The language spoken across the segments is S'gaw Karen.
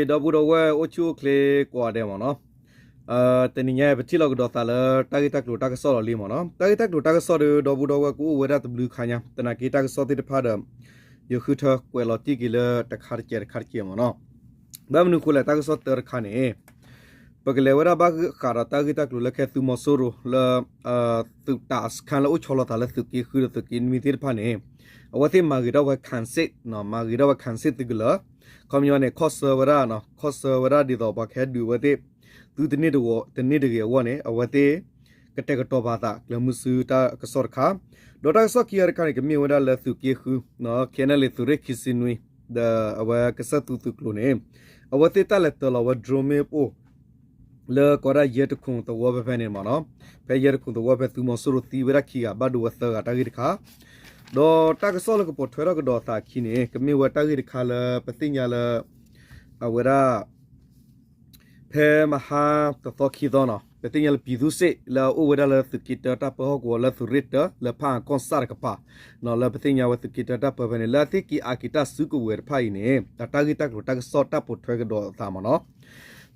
ဒီပုၢ်ဒီဝဲၢ်အိၣ်ဆူၣ်အိၣ်ချ့ကိးဂၤဒဲးမ့ၢ်နီၤ, တနံၤညါပထံၣ်လိာ်ကဒီးသးလၢတၢ်ဂ့ၢ်တၢ်ကျိၤတၢ်ကစီၣ်လီၤလံမ့ၢ်နီၤ. တၢ်ဂ့ၢ်တၢ်ကျိၤတၢ်ကစီၣ်ဒီး ဒီပုၢ်ဒီဝဲၢ်ကအိၣ်ဝဲဒၣ်တဘျုးခါညါ သနာ်က့တၢ်ကစီၣ်သ့ၣ်တဖၣ်ဒီး ယဃုထၢကွဲးလီၤတံၢ်က့ၤလၢတခါတကဲးတခါတကဲးမ့ၢ်နီၤ. ဘၣ်မနုၤဃိလဲၣ် တၢ်ကစီၣ်တၢတခါန့ၣ် ပကလဲၤဝဲဒၣ်ဘၣ်ဃးဒီးတၢ်ဂ့ၢ်တၢ်ကျိၤလၢခဲသုးမီၤစိရိၤလၢ သုးတၢ်စခါလၢအိၣ်ဆီလီၤသးလၢသုးက့ဃုဒီးသုးက့နွံသ့ၣ်တဖၣ်န့ၣ် အဝဲသ့ၣ်မၤဂ့ၤထီၣ်ဝဲ ခၣ်စ့ၣ်, မၤဂ့ၤထီၣ်ဝဲ ခၣ်စ့ၣ်သုးကလၢၤ, ခီပညီန့ၣ် ခီၣ်ဆၢဝဲဒၣ်, ခီၣ်ဆၢဝဲဒၣ်ဒ်သိးပှၤကဟဲဒုးအဝဲသ့ၣ် သုတန့ၢ်တဂ့ၤအဂီၢ်န့ၣ် အဝဲသ့ၣ် ကတဲာ်ကတီၤပာ်သးကျၢၤမုဆူတၢ်ကစီၣ်တခါ, ဒီးတၢ်ကစီၣ်ခံဂၤတခါန့ၣ် ကမ့ၢ်ဝဲဒၣ်လၢသုးက့ဃု KNLA သုးရ့ၣ်ခံဆံနွံ ဒီးအဝဲကစၢၢ်သူသုးကျိၤန့ၣ် အဝဲသ့ၣ်တၢ်လဲၤတၢၤလီၤဝဲ drone မ့ၣ်ပိၢ် လၢကိးဝဲဒၣ်ယဲၢ်တခိၣ်သဝီဖဲဖဲန့ၣ်မ့ၢ်နီၤ, ဖဲယဲၢ်တခိၣ်သဝီဖဲသုးမီၤစိရိၤသံဝဲဒၣ်ခံဂၤ ဘၣ်ဒိဝဲသၢဂၤတၢ်ဂ့ၢ်တခါ, ဒီးတၢ်ကစီၣ်လၢကပိာ်ထွဲထီၣ်ကဒီးသးအခံန့ၣ် ကမ့ၢ်ဝဲတၢ်ဂ့ၢ်တခါလၢပသ့ၣ်ညါလၢ အဝဲဒၣ် ဖဲမဟါတသီခံသီနီၤ ပသ့ၣ်ညါလၢ ပြည်သူ့စစ် လၢအအိၣ်ဝဲဒၣ်လၢသုးက့တၢတၢ်ပၢဟီၣ်ကဝီၤလၢသုးရ့ၣ်တၢ လၢဖးအံၤကီၢ်ဆၣ်တကပၤ လၢပသ့ၣ်ညါဝဲသုးက့တၢတၢ်ပၢဖဲန့ၣ် လၢအသ့ၣ်က့ၤအါက့ၤတၢ်စုကဝဲၤတဖၣ်အံၤန့ၣ် အတၢ်ဂ့ၢ်တၢ်ကျိၤတၢ်ကစီၣ်တၢ်ပိာ်ထွဲကဒီးသးမ့ၢ်နီၤ.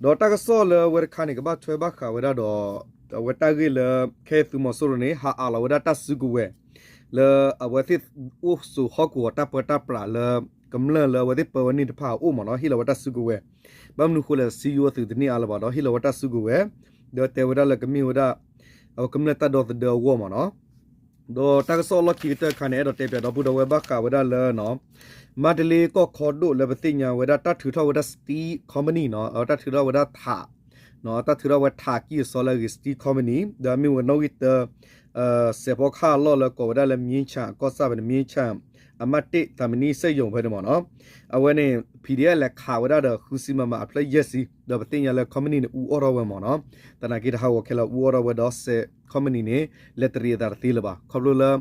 ဒီးတၢ်ကစီၣ်လၢအဝဲတခါန့ၣ် ကဘၣ်ထွဲဘၣ်ဃးဝဲဒၣ်ဒီး အဝဲတၢ်ဂ့ၢ်လၢ ခဲသုးမီၤစိရိၤန့ၣ် ဟးအးလီၤဝဲဒၣ်တၢ်စုကဝဲၤ လၢအဝဲသ့ၣ်အိၣ်ဆိးဟီၣ်ကဝီၤတၢ်ပၢတၢ်ပြးလၢ ကမျၢၢ်လၢအဝဲသ့ၣ်ပၢဝဲန့ၣ်တဖၣ်အအိၣ်မ့ၢ်နီၤ ဟ့ၣ်လီၤဝဲတၢ်စုကဝဲၤ, ဘၣ်မနုၤဃိလဲၣ် စံယိအသုးတန့ၢ်အါလၢၤဘၣ်ဒီး ဟ့ၣ်လီၤဝဲတၢ်စုကဝဲၤ, ဒီးတဲဝဲဒၣ်လၢကမ့ၢ်ဝဲဒၣ် အဝဲကမျၢၢ်တၢ်ဒီသဒၢအဂီၢ်မ့ၢ်နီၤ. ဒီးတၢ်ကစီၣ်အလီၢ်ခံကတၢၢ်တခါန့ၣ် အဲၣ်ဒိးတဲပၠးဒီပုၢ်ဒီဝဲၢ်ဘၣ်ဃးဝဲဒၣ်လၢ မါတလ့ကီၢ်ခီဒိၣ်လၢပသ့ၣ်ညါဝဲဒၣ်တၢ်ထုးထီၣ်ဝဲဒၣ် steel company နီၤ, တၢ်ထုးထီၣ်ဝဲဒၣ်ထး, တၢ်ထုးထီၣ်ဝဲထးကံၢ်အစီလၢအဂ့ၤ steel company ဒီးမ့ၢ်ဝဲနီၣ်ဂံၢ်တၢ စဲးဖီကဟၣ်အလီၢ်လၢကိးဝဲဒၣ်လၢ မြင်းခြံ အကီၢ်ဆၣ်ဖဲန့ၣ် မြင်းခြံ အမှတ်တစ် သံမဏီစက်ရုံ ဖဲန့ၣ်မ့ၢ်နီၤ. အဝဲန့ၣ် PDF လဲၤခးဝဲဒၣ်ဒီးဃုဆံ မမ အဖျၢၣ်ယဲၢ်ဆံ ဒီးပသ့ၣ်ညါလၢ company န့ၣ် အူအီၣ်ထီၣ်ဝဲမ့ၢ်နီၤ. သနာ်က့တဟးဂီၤခဲလၢာ်အူအီၣ်ထီၣ်ဝဲဒီးစဲး company န့ၣ် လဲၤတရံးအသးတသ့လၢၤဘၣ်. ခီဖျိလၢ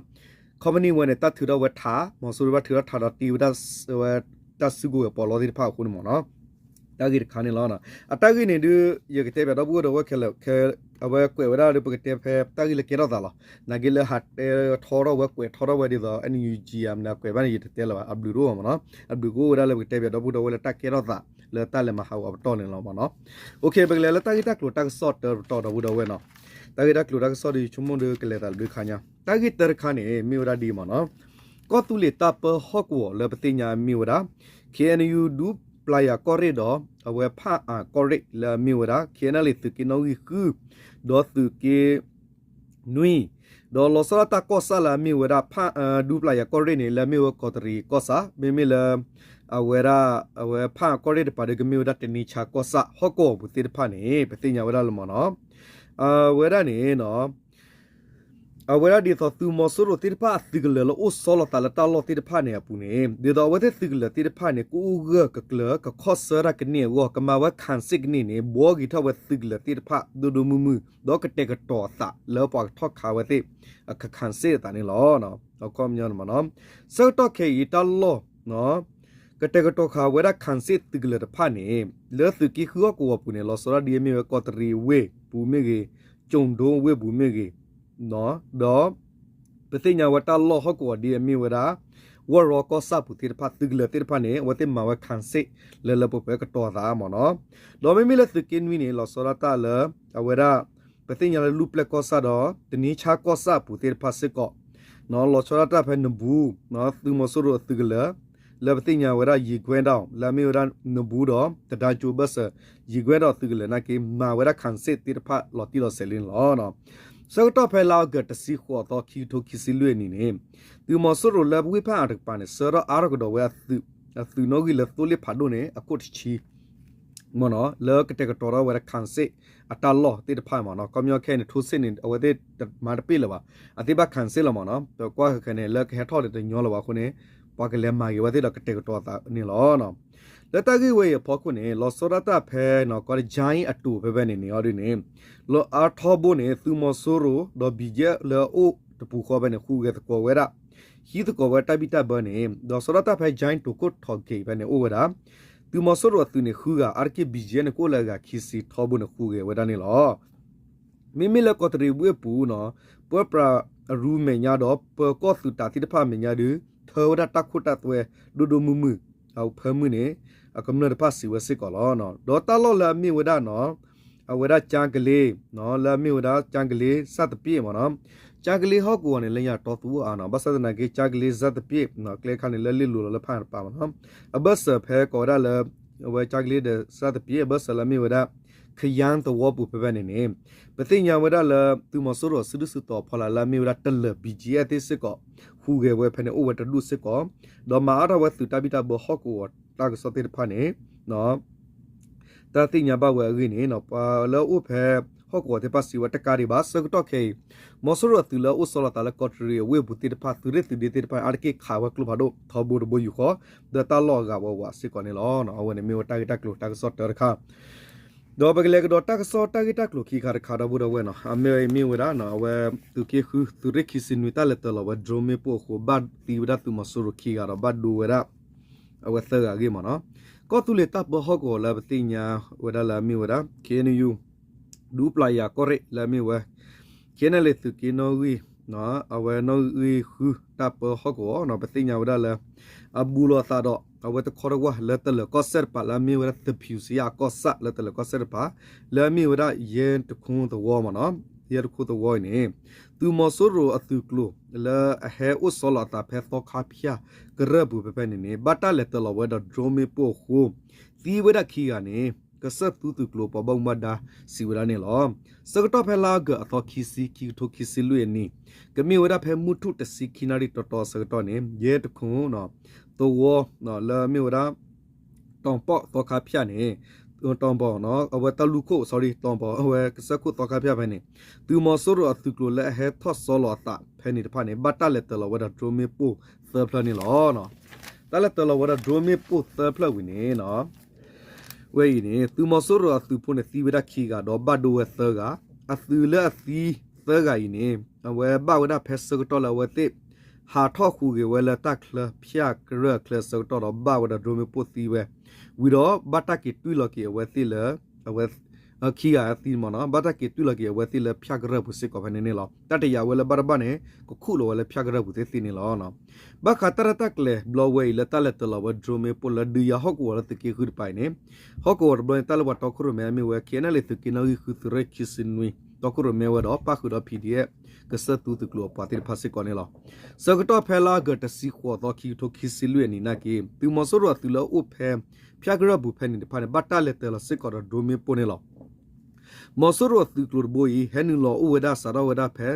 company ဝဲန့ၣ် တၢ်ထုးထီၣ်ဝဲထး မီၤစိရိၤဘၣ်ထုးထီၣ်ထးဒီးတ့ဝဲဒၣ် ဝဲတၢ်စုကဝဲၤပီးလီသ့ၣ်တဖၣ်အဃိန့ၣ်မ့ၢ်နီၤ. တၢ်ဂ့ၢ်တခါန့ၣ်လီၤ. အတၢ်ဂ့ၢ်န့ၣ်ဒုး ယကတဲပၠးဒီပုၢ်ဒီဝဲၢ်ခဲလၢာ် အဝဲကွဲးဝဲဒၣ်ဒီး ပကတဲဖဲတၢ်ဂ့ၢ်လၢကဲထီၣ်သးလီၤ. နာ်က့လၢဟးတဲထီထီၣ်ဝဲ ကွဲးထီထီၣ်ဝဲဒ်သိး NUG မနုၤကွဲးဘၣ်န့ၣ် ယတတဲလၢၤဘၣ်. အဘျုးတအိၣ်ဘၣ်မ့ၢ်နီၤ. အဘျုးကအိၣ်ဝဲဒၣ်လၢပကတဲပၠးဒီပုၢ်ဒီဝဲၢ်လၢတၢ်ကဲထီၣ်သး လၢတၢ်လဲၤမၤဟးဂီၤအပတီၢ်န့ၣ်လီၤမ့ၢ်နီၤ. ပကလဲၤလၢတၢ်ဂ့ၢ်တၢ်ကျိၤတၢ်ကစီၣ်တၢတပတီၢ်ဒီပုၢ်ဒီဝဲၢ်နီၤ. တၢ်ဂ့ၢ်တၢ်ကျိၤတၢ်ကစီၣ်ဒီး ယဆိကမိၣ်ဒီးကလဲၤသးတဘျုးခါညါ. တၢ်ဂ့ၢ်တၢတခါန့ၣ် မ့ၢ်ဝဲဒၣ်ဒ်အံၤမ့ၢ်နီၤ. ကီၢ်သူလ့ၤတၢ်ပၢဟီၣ်ကဝီၤလၢပသ့ၣ်ညါမ့ၢ်ဝဲဒၣ် KNU ဒူပျၤယၤကီၢ်ရ့ၣ်ဒီး အဝဲဖၣ်အၣ်ကီၢ်ရ့ၣ်လၢအမ့ၢ်ဝဲဒၣ် KNLA သုးက့နီၣ်ဂံၢ်ဃု ဒီးသုးက့နွံ ဒီးလီၤဆီဒၣ်တၢ်ကီၢ်ဆၣ်လၢအမ့ၢ်ဝဲဒၣ် ဖၣ် ဒူပျၤယၤကီၢ်ရ့ၣ်န့ၣ် လၢအမ့ၢ်ဝဲကီးတရံးကီၢ်ဆၣ် မ့မ့ၢ်လၢ အဝဲဒၣ် အဝဲဖၣ်အၣ်ကီၢ်ရ့ၣ်တပၤဒီးကမ့ၢ်ဝဲဒၣ်တနံဆါကီၢ်ဆၣ် ဟီၣ်ကဝီၤပူၤသ့ၣ်တဖၣ်န့ၣ် ပသ့ၣ်ညါဝဲဒၣ်လၢမ့ၢ်နီၤ. အဝဲဒၣ်န့ၣ် အဝဲဒၣ်ဒ်သိးသုးမီၤစိရိၤသ့ၣ်တဖၣ်အသုးကလၢၤလၢအိၣ်ဆီလီၤသးလၢတၢ်လီၢ်သ့ၣ်တဖၣ်န့ၣ်အပူၤန့ၣ် ဒ်သိးအဝဲသ့ၣ်သုးကလၢၤသ့ၣ်တဖၣ်န့ၣ် ကအိၣ်ဂၢၢ်ကကျၢၤ ကခီၣ်ဆၢတၢ်ကန့ၢ်အဂီၢ် ကမၤဝဲ ခၣ်စ့ၣ် ကန့ၢ်န့ၣ် ဘှီဂ့ၤထီၣ်ဝဲသုးကလၢၤသ့ၣ်တဖၣ်ဒိၣ်ဒိၣ်မုၢ်မုၢ် ဒီးကတဲာ်ကတီၤအသးလၢပှၤကထီၣ်ခးဝဲသ့ၣ် အခၣ်စ့ၣ်အသးန့ၣ်လီၤ. အခီပညီန့ၣ်မ့ၢ်နီၤ ဆၢကတီၢ်ခဲအံၤတၢ်လီၢ် ကတဲာ်ကတီၤခးဝဲဒၣ်ခၣ်စ့ၣ်သုးကလၢၤတဖၣ်န့ၣ် လၢသုးက့ဃုဟီၣ်ကဝီၤပူၤန့ၣ် လီၤဆီဒၣ်တၢ်ဒ်အမ့ၢ်ဝဲကီးတရံးဝ့ၢ်ပူၤမ့ၢ်ဂ့ၤ, ကၠိၣ်ဒိဝ့ၢ်ပူၤမ့ၢ်ဂ့ၤ, ဒီး ပသ့ၣ်ညါဝဲတၢ်လီၢ်ဟီၣ်ကဝီၤဒ်အမ့ၢ်ဝဲဒၣ် ဝီၢ်ရီကီၢ်ဆၣ်ပူၤသ့ၣ်တဖၣ် သုးကလၢၤသ့ၣ်တဖၣ်န့ၣ် အဝဲသ့ၣ်မၤဝဲခၣ်စ့ၣ်လၢလၢပှဲၤပှဲၤကတီၤသးမ့ၢ်နီၤ. ဒီးမ့မ့ၢ်လၢသုးက့နွံန့ၣ် လီၤဆီဒၣ်တၢ်လၢ အဝဲဒၣ် ပသ့ၣ်ညါလၢလူၢ်ပျဲၢ်ကီၢ်ဆၣ်ဒီး တနံဆါကီၢ်ဆၣ်ပူၤသ့ၣ်တဖၣ်စ့ၢ်ကီး လီၤဆီဒၣ်တၢ်ဖဲနဘူး သုးမီၤစိရိၤအသုးကလၢၤ လၢပသ့ၣ်ညါဝဲဒၣ် ယံာ်ကွဲဒီး လၢအမ့ၢ်ဝဲဒၣ်နဘူးဒီး တဒါကၠိဘၢၣ်စၢၤ ယံာ်ကွဲဒီးသုးကလၢၤနာ်က့ မၤဝဲဒၣ်ခၣ်စ့ၣ်သ့ၣ်တဖၣ်လီၤတံၢ်လီၤဆဲးလံန့ၣ်လီၤ. ဆၢကတီၢ်ဖဲလါအီကူးတဆံဃိးသီ ခံကထိခံဆံလွံၢ်အနံၣ်န့ၣ် သုးမီၤစိရိၤလၢဝ့ၢ်ဖၣ်အၣ်တကပၤန့ၣ် ဆှၢထီၣ်အါထီၣ်ကဒီးဝဲအသုး အသုးနီၣ်ဂံၢ်လၢသိလ့ၣ်ဖးဒိၣ်န့ၣ် အခိၣ်တဆံ မ့ၢ်နီၤ လၢကတဲာ်ကတီၤထီၣ်ဝဲဒၣ်ခၣ်စ့ၣ်အတၢ်လီၢ်သ့ၣ်တဖၣ်မ့ၢ်နီၤ. ခီပညီခဲအံၤန့ၣ် ထိၣ်စ့ၣ်န့ၣ် အဝဲသ့ၣ်တမၤတပ့ၢ်လၢၤဘၣ်. အသ့ၣ်ဘၣ်ခၣ်စ့ၣ်လီၤမ့ၢ်နီၤ. ပကွၢ်ဃဲၤဃဲၤန့ၣ် လၢကဟဲထီၣ်န့ၣ်တညီလၢၤဘၣ်အဃိန့ၣ် ပှၤကလဲၤမၤဂ့ၤဝဲသ့ၣ်ဒီးကတဲာ်ကတီၤအသးန့ၣ်လီၤ. လၢတၢ်ဂ့ၢ်ဝဲအံၤအဖီခိၣ်န့ၣ် လီၤဆီဒၣ်တၢ်ဖဲ ကီၢ်တကၠၢအံၤအတိၤဖဲဖဲန့ၣ်န့ၣ်အီၤဒ်န့ၣ် လၢအါထီဘိန့ၣ် သုးမီၤစိရိၤဒီး ဘံၣ်ကဲလၢအအိၣ်တပူၤဃီဖဲန့ၣ် ဃုဂဲၤသကိးဝဲဒၣ် ဟံးသကိးဝဲတၢ်ဘံၣ်တၢ်ဘၢန့ၣ် လီၤဆီဒၣ်တၢ်ဖဲ ကၠၢအံၤတိၤခိၣ်ထီၣ်က့ၤဖဲန့ၣ်အိၣ်ဝဲဒၣ် သုးမီၤစိရိၤအသုးန့ၣ်ဃုဂၤ အါတက့ၢ်ဘံၣ်ကဲန့ၣ် ကအိၣ်လၢအဂၤခံဆံထီဘိန့ၣ် ဃုဂဲၤဝဲဒၣ်န့ၣ်လီၤ. မ့မ့ၢ်လၢကီးတရံးဝ့ၢ်အပူၤနီၤ ပၢပြးအရူမဲာ်ညါဒီး ပၢၤကီၢ်သုးတးသ့ၣ်တဖၣ်အမဲာ်ညါဒုး ထၢဝဲဒၣ်တၢ်ခိၣ်တၢ်သွဲဒိၣ်ဒိၣ်မုၢ်မုၢ် အဖၢမုၢ်န့ၣ် အကမျၢၢ်တဖၣ်စံးဝဲစ့ၢ်ကီးလီၤ. ဒီးတၢ်လီၢ်လၢအမ့ၢ်ဝဲဒၣ်နီၤ အဝဲဒၣ်ကၠါကလ့ လၢအမ့ၢ်ဝဲဒၣ်ကၠါကလ့ စၣ်သပ့ၣ်မ့ၢ်နီၤ ကၠါကလ့ဟီၣ်ကဝီၤန့ၣ် လၢညါတီသူအါနီၤ ဘၣ်ဆၣ်သနာ်က့ ကၠါကလ့ စၣ်သပ့ၣ် ကျဲခါန့ၣ် လၢလ့ၣ်လိၤလီၤလၢဖၣ်တပၤမ့ၢ်နီၤ အဘၢၣ်စၢၤဖဲကိးဝဲဒၣ်လၢ အဝဲကၠါကလ့ဒီးစၣ်သပ့ၣ် အဘၢၣ်စၢၤလၢအမ့ၢ်ဝဲဒၣ် ခယၢၣ်သဝီပူၤဖဲဖဲန့ၣ်န့ၣ် ပသ့ၣ်ညါဝဲဒၣ်လၢ သုးမီၤစိရိၤအစုဒုၣ်စုတီၤဖီလာ်လၢအမ့ၢ်ဝဲဒၣ်တလၢၤ ဘံၣ်ကၠံအဲၣ်သ့ၣ်စ့ၢ်ကီး ဟူးဂဲၤဝဲဖဲန့ၣ်အိၣ်ဝဲတဒူၣ်စ့ၢ်ကီး ဒီးမၤအါထီၣ်ဝဲသုးတၢ်ဘံၣ်တၢ်ဘၢဟီၣ်ကဝီၤတၢ်ကစီၣ်သ့ၣ်တဖၣ်န့ၣ် တၢ်သ့ၣ်ညါဘၣ်ဝဲအဂ့ၢ်န့ၣ် ပှၤလၢအအိၣ်ဖဲဟီၣ်ကဝီၤသ့ၣ်တဖၣ်စံးဝဲတကးဒံးဘၣ် ဆၢကတီၢ်ခဲအံၤ မီၤစိရိၤအသုးလၢအအိၣ်ဆီလီၤသးလၢကီးတရံးအဝ့ၢ်ပူၤသ့ၣ်တဖၣ် သုးရ့ၣ်သုးဒ့သ့ၣ်တဖၣ် အါတက့ၢ်ခးဝဲကျိဖးဒိၣ် ထီဘိတဘိယူၢ်ဃီ ဒီးတၢ်လီၢ်အဂၤဝဲဝးစ့ၢ်ကီးန့ၣ်လီၤ. အဝဲန့ၣ်မ့ၢ်ဝဲတၢ်ဂ့ၢ်တၢ်ကျိၤတၢ်ကစီၣ်တၢတခါ ဒီးပကလဲၤကဒီးတၢ်ကစီၣ်တၢ်ဂ့ၢ်တၢ်ကျိၤခံခါတခါဒီပုၢ်ဒီဝဲၢ်နီၤ အမ့ၢ်ဝဲမ့ၢ်ဝဲဒၣ် အဝဲသုးက့ဃု သုးရ့ၣ်ခံဆံနွံ တၢ်လဲၤတၢၤလီၤဝဲ drone မ့ၣ်ပိၢ်အဃိ ဘၣ်သံဝဲဒၣ်သုးမီၤစိရိၤခံဂၤဒီးဘၣ်ဒိဝဲဒၣ် အဝဲသၢဂၤအဂ့ၢ်မ့ၢ်နီၤ ကီၢ်သူလ့ၤတၢ်ပၢဟီၣ်ကဝီၤလၢပသ့ၣ်ညါဝဲဒၣ်လၢအမ့ၢ်ဝဲဒၣ် ခ့ၣ်အဲၣ်ယူၣ် ဒူပျၢ်ယၤကီၢ်ရ့ၣ်လၢအမ့ၢ်ဝဲ ခ့ၣ်အဲၣ်ယူၣ် သုးက့နီၣ်ဂံၢ် အဝဲနီၣ်ဂံၢ်ဃု တၢ်ပၢဟီၣ်ကဝီၤနီၤ ပသ့ၣ်ညါဝဲဒၣ်လၢ အဘူးလီၤအသးဒီး အဝဲတခီတဝၢ်လၢတလၢၤကီၢ်စဲၣ်တပၤ လၢအမ့ၢ်ဝဲဒၣ်သဖံးစယၣ်အကီၢ်ဆၣ်လၢတလၢၤကီၢ်စဲၣ်တပၤ လၢအမ့ၢ်ဝဲဒၣ်ယဲတခူသဝီမ့ၢ်နီၤ ယဲတခူသဝီအံၤန့ၣ် သုးမီၤစိရိၤအသုးကျိၤ လၢအဟဲအိၣ်ဆီလီၤအသးဖဲသီခါဖၠၣ်ကရၢၢ်ပူၤဖဲဖဲန့ၣ်န့ၣ် ဘၣ်တၢ်လဲၤတၢၤလီၤဝဲဒီး drone မ့ၣ်ပိၢ်အဃိ သံဝဲဒၣ်ခံဂၤန့ၣ် ကစၢၢ်သူသုးကျိၤပှၤဘၣ်မူဘၣ်ဒါစံးဝဲဒၣ်န့ၣ်လီၤ. ဆၢကတီၢ်ဖဲလါအီကူးအသီခံဆံ ခံကထိခံဆံလွံၢ်အနံၤ ကမ့ၢ်ဝဲဒၣ်ဖဲမုၢ်ထူၣ်တဆံခံနၣ်ရံၣ်တီတီအဆၢကတီၢ်န့ၣ် ယဲတခူ သဝီ လၢအမ့ၢ်ဝဲဒၣ် တီၤပီၣ်သီခါဖၠၣ်န့ၣ် တီၤပီၣ် အဝဲတၢ်လူၢ်ခိၣ် sorry တီၤပီၣ် အဝဲကစၢၢ်ခိၣ်သီခါဖၠၣ်ဖဲန့ၣ် သုးမီၤစိရိၤအသုးကျိၤလၢအဟဲထီၣ်ဆီလီၤအသးဖဲန့ၣ်တဖၣ်န့ၣ် ဘၣ်တၢ်လဲၤတၢၤလီၤဝဲဒီး drone မ့ၣ်ပိၢ်သၢဖျၢၣ်န့ၣ်လီၤ. တၢ်လဲၤတၢၤလီၤဝဲဒီး drone မ့ၣ်ပိၢ်သၢဖျၢၣ်ဝံၤန့ၣ် ဝဲအံၤန့ၣ် သုးမီၤစိရိၤအသုးဖိန့ၣ်သံဝဲဒၣ်ခံဂၤဒီးဘၣ်ဒိဝဲသၢဂၤ, အသုးလၢအသံသၢဂၤအံၤန့ၣ် အဝဲဘၣ်ဝဲဒၣ်ဖဲဆၢကတီၢ်လၢအဝဲသ့ၣ် ဟးထီၣ်ဟူးဂဲၤဝဲလၢတၢ်ချၢဖၠၣ်ကရၢၢ်အချၢဆၢကတီၢ်ဒီးဘၣ်ဝဲဒီး drone မ့ၣ်ပိၢ်သံဝဲ, ဝံၤဒီးဘၣ်တၢ်က့ၤတွံၢ်လီၤက့ၤအဝဲသ့ၣ်လၢ အဝဲ ခံဂၤသံမ့ၢ်နီၤ ဘၣ်တၢ်က့ၤတွံၢ်လီၤက့ၤအဝဲသ့ၣ်လၢဖၠၣ်ကရၢၢ်ပူၤစ့ၢ်ကီးဖဲန့ၣ်န့ၣ်လီၤ. တၢ်တယာ်ဝဲလၢဘၣ်တဘၣ်န့ၣ် ကခူၣ်လီၤဝဲလၢဖၠၣ်ကရၢၢ်ပူၤသ့ၣ်သ့ၣ်န့ၣ်လီၤ. ဘၣ်ဃးတၢ်ရဲၣ်တၢ်ကျဲၤဘျီဝဲအံၤလၢတၢ်လဲၤတၢၤလီၤဝဲ drone မ့ၣ်ပိၢ်လၢဒုးယၤဟီၣ်ကဝီၤလၢသုးက့ဃုတပၤအံၤန့ၣ် ဟီၣ်ကဝီၤတဘျီန့ၣ် တၢ်လၢပှၤတီခိၣ်ရိၣ်မဲအမ့ၢ်ဝဲ ခ့ၣ်အဲၣ်ယူၣ် သုးက့နီၣ်ဂံၢ်ဃု သုးရ့ၣ်ခံဆံနွံ တီခိၣ်ရိၣ်မဲဝဲဒီးပၣ်ဃုာ်ဒီး PDF ကစၢၢ်သူသုးကျိၤအပှၤသ့ၣ်တဖၣ်စ့ၢ်ကီးန့ၣ်လီၤ. ဆၢကတီၢ်ဖဲလါအီကူးတဆံဃိးသီ ခံကထိခံဆံလွံၢ်အနံၤနာ်က့ သုးမီၤစိရိၤအသုးလၢအအိၣ်ဖဲ ဖၠၣ်ကရၢၢ်ပူၤဖဲန့ၣ်တဖၣ်န့ၣ် ဘၣ်တၢ်လဲၤတၢၤလီၤစ့ၢ်ကီးဒီး drone မ့ၣ်ပိၢ်န့ၣ်လီၤ. မီၤစိရိၤအသုးကျိၤတဘိအံၤ ဟဲနုာ်လီၤအိၣ်ဝဲဒၣ်စးထီၣ်ဝဲဒၣ်ဖဲ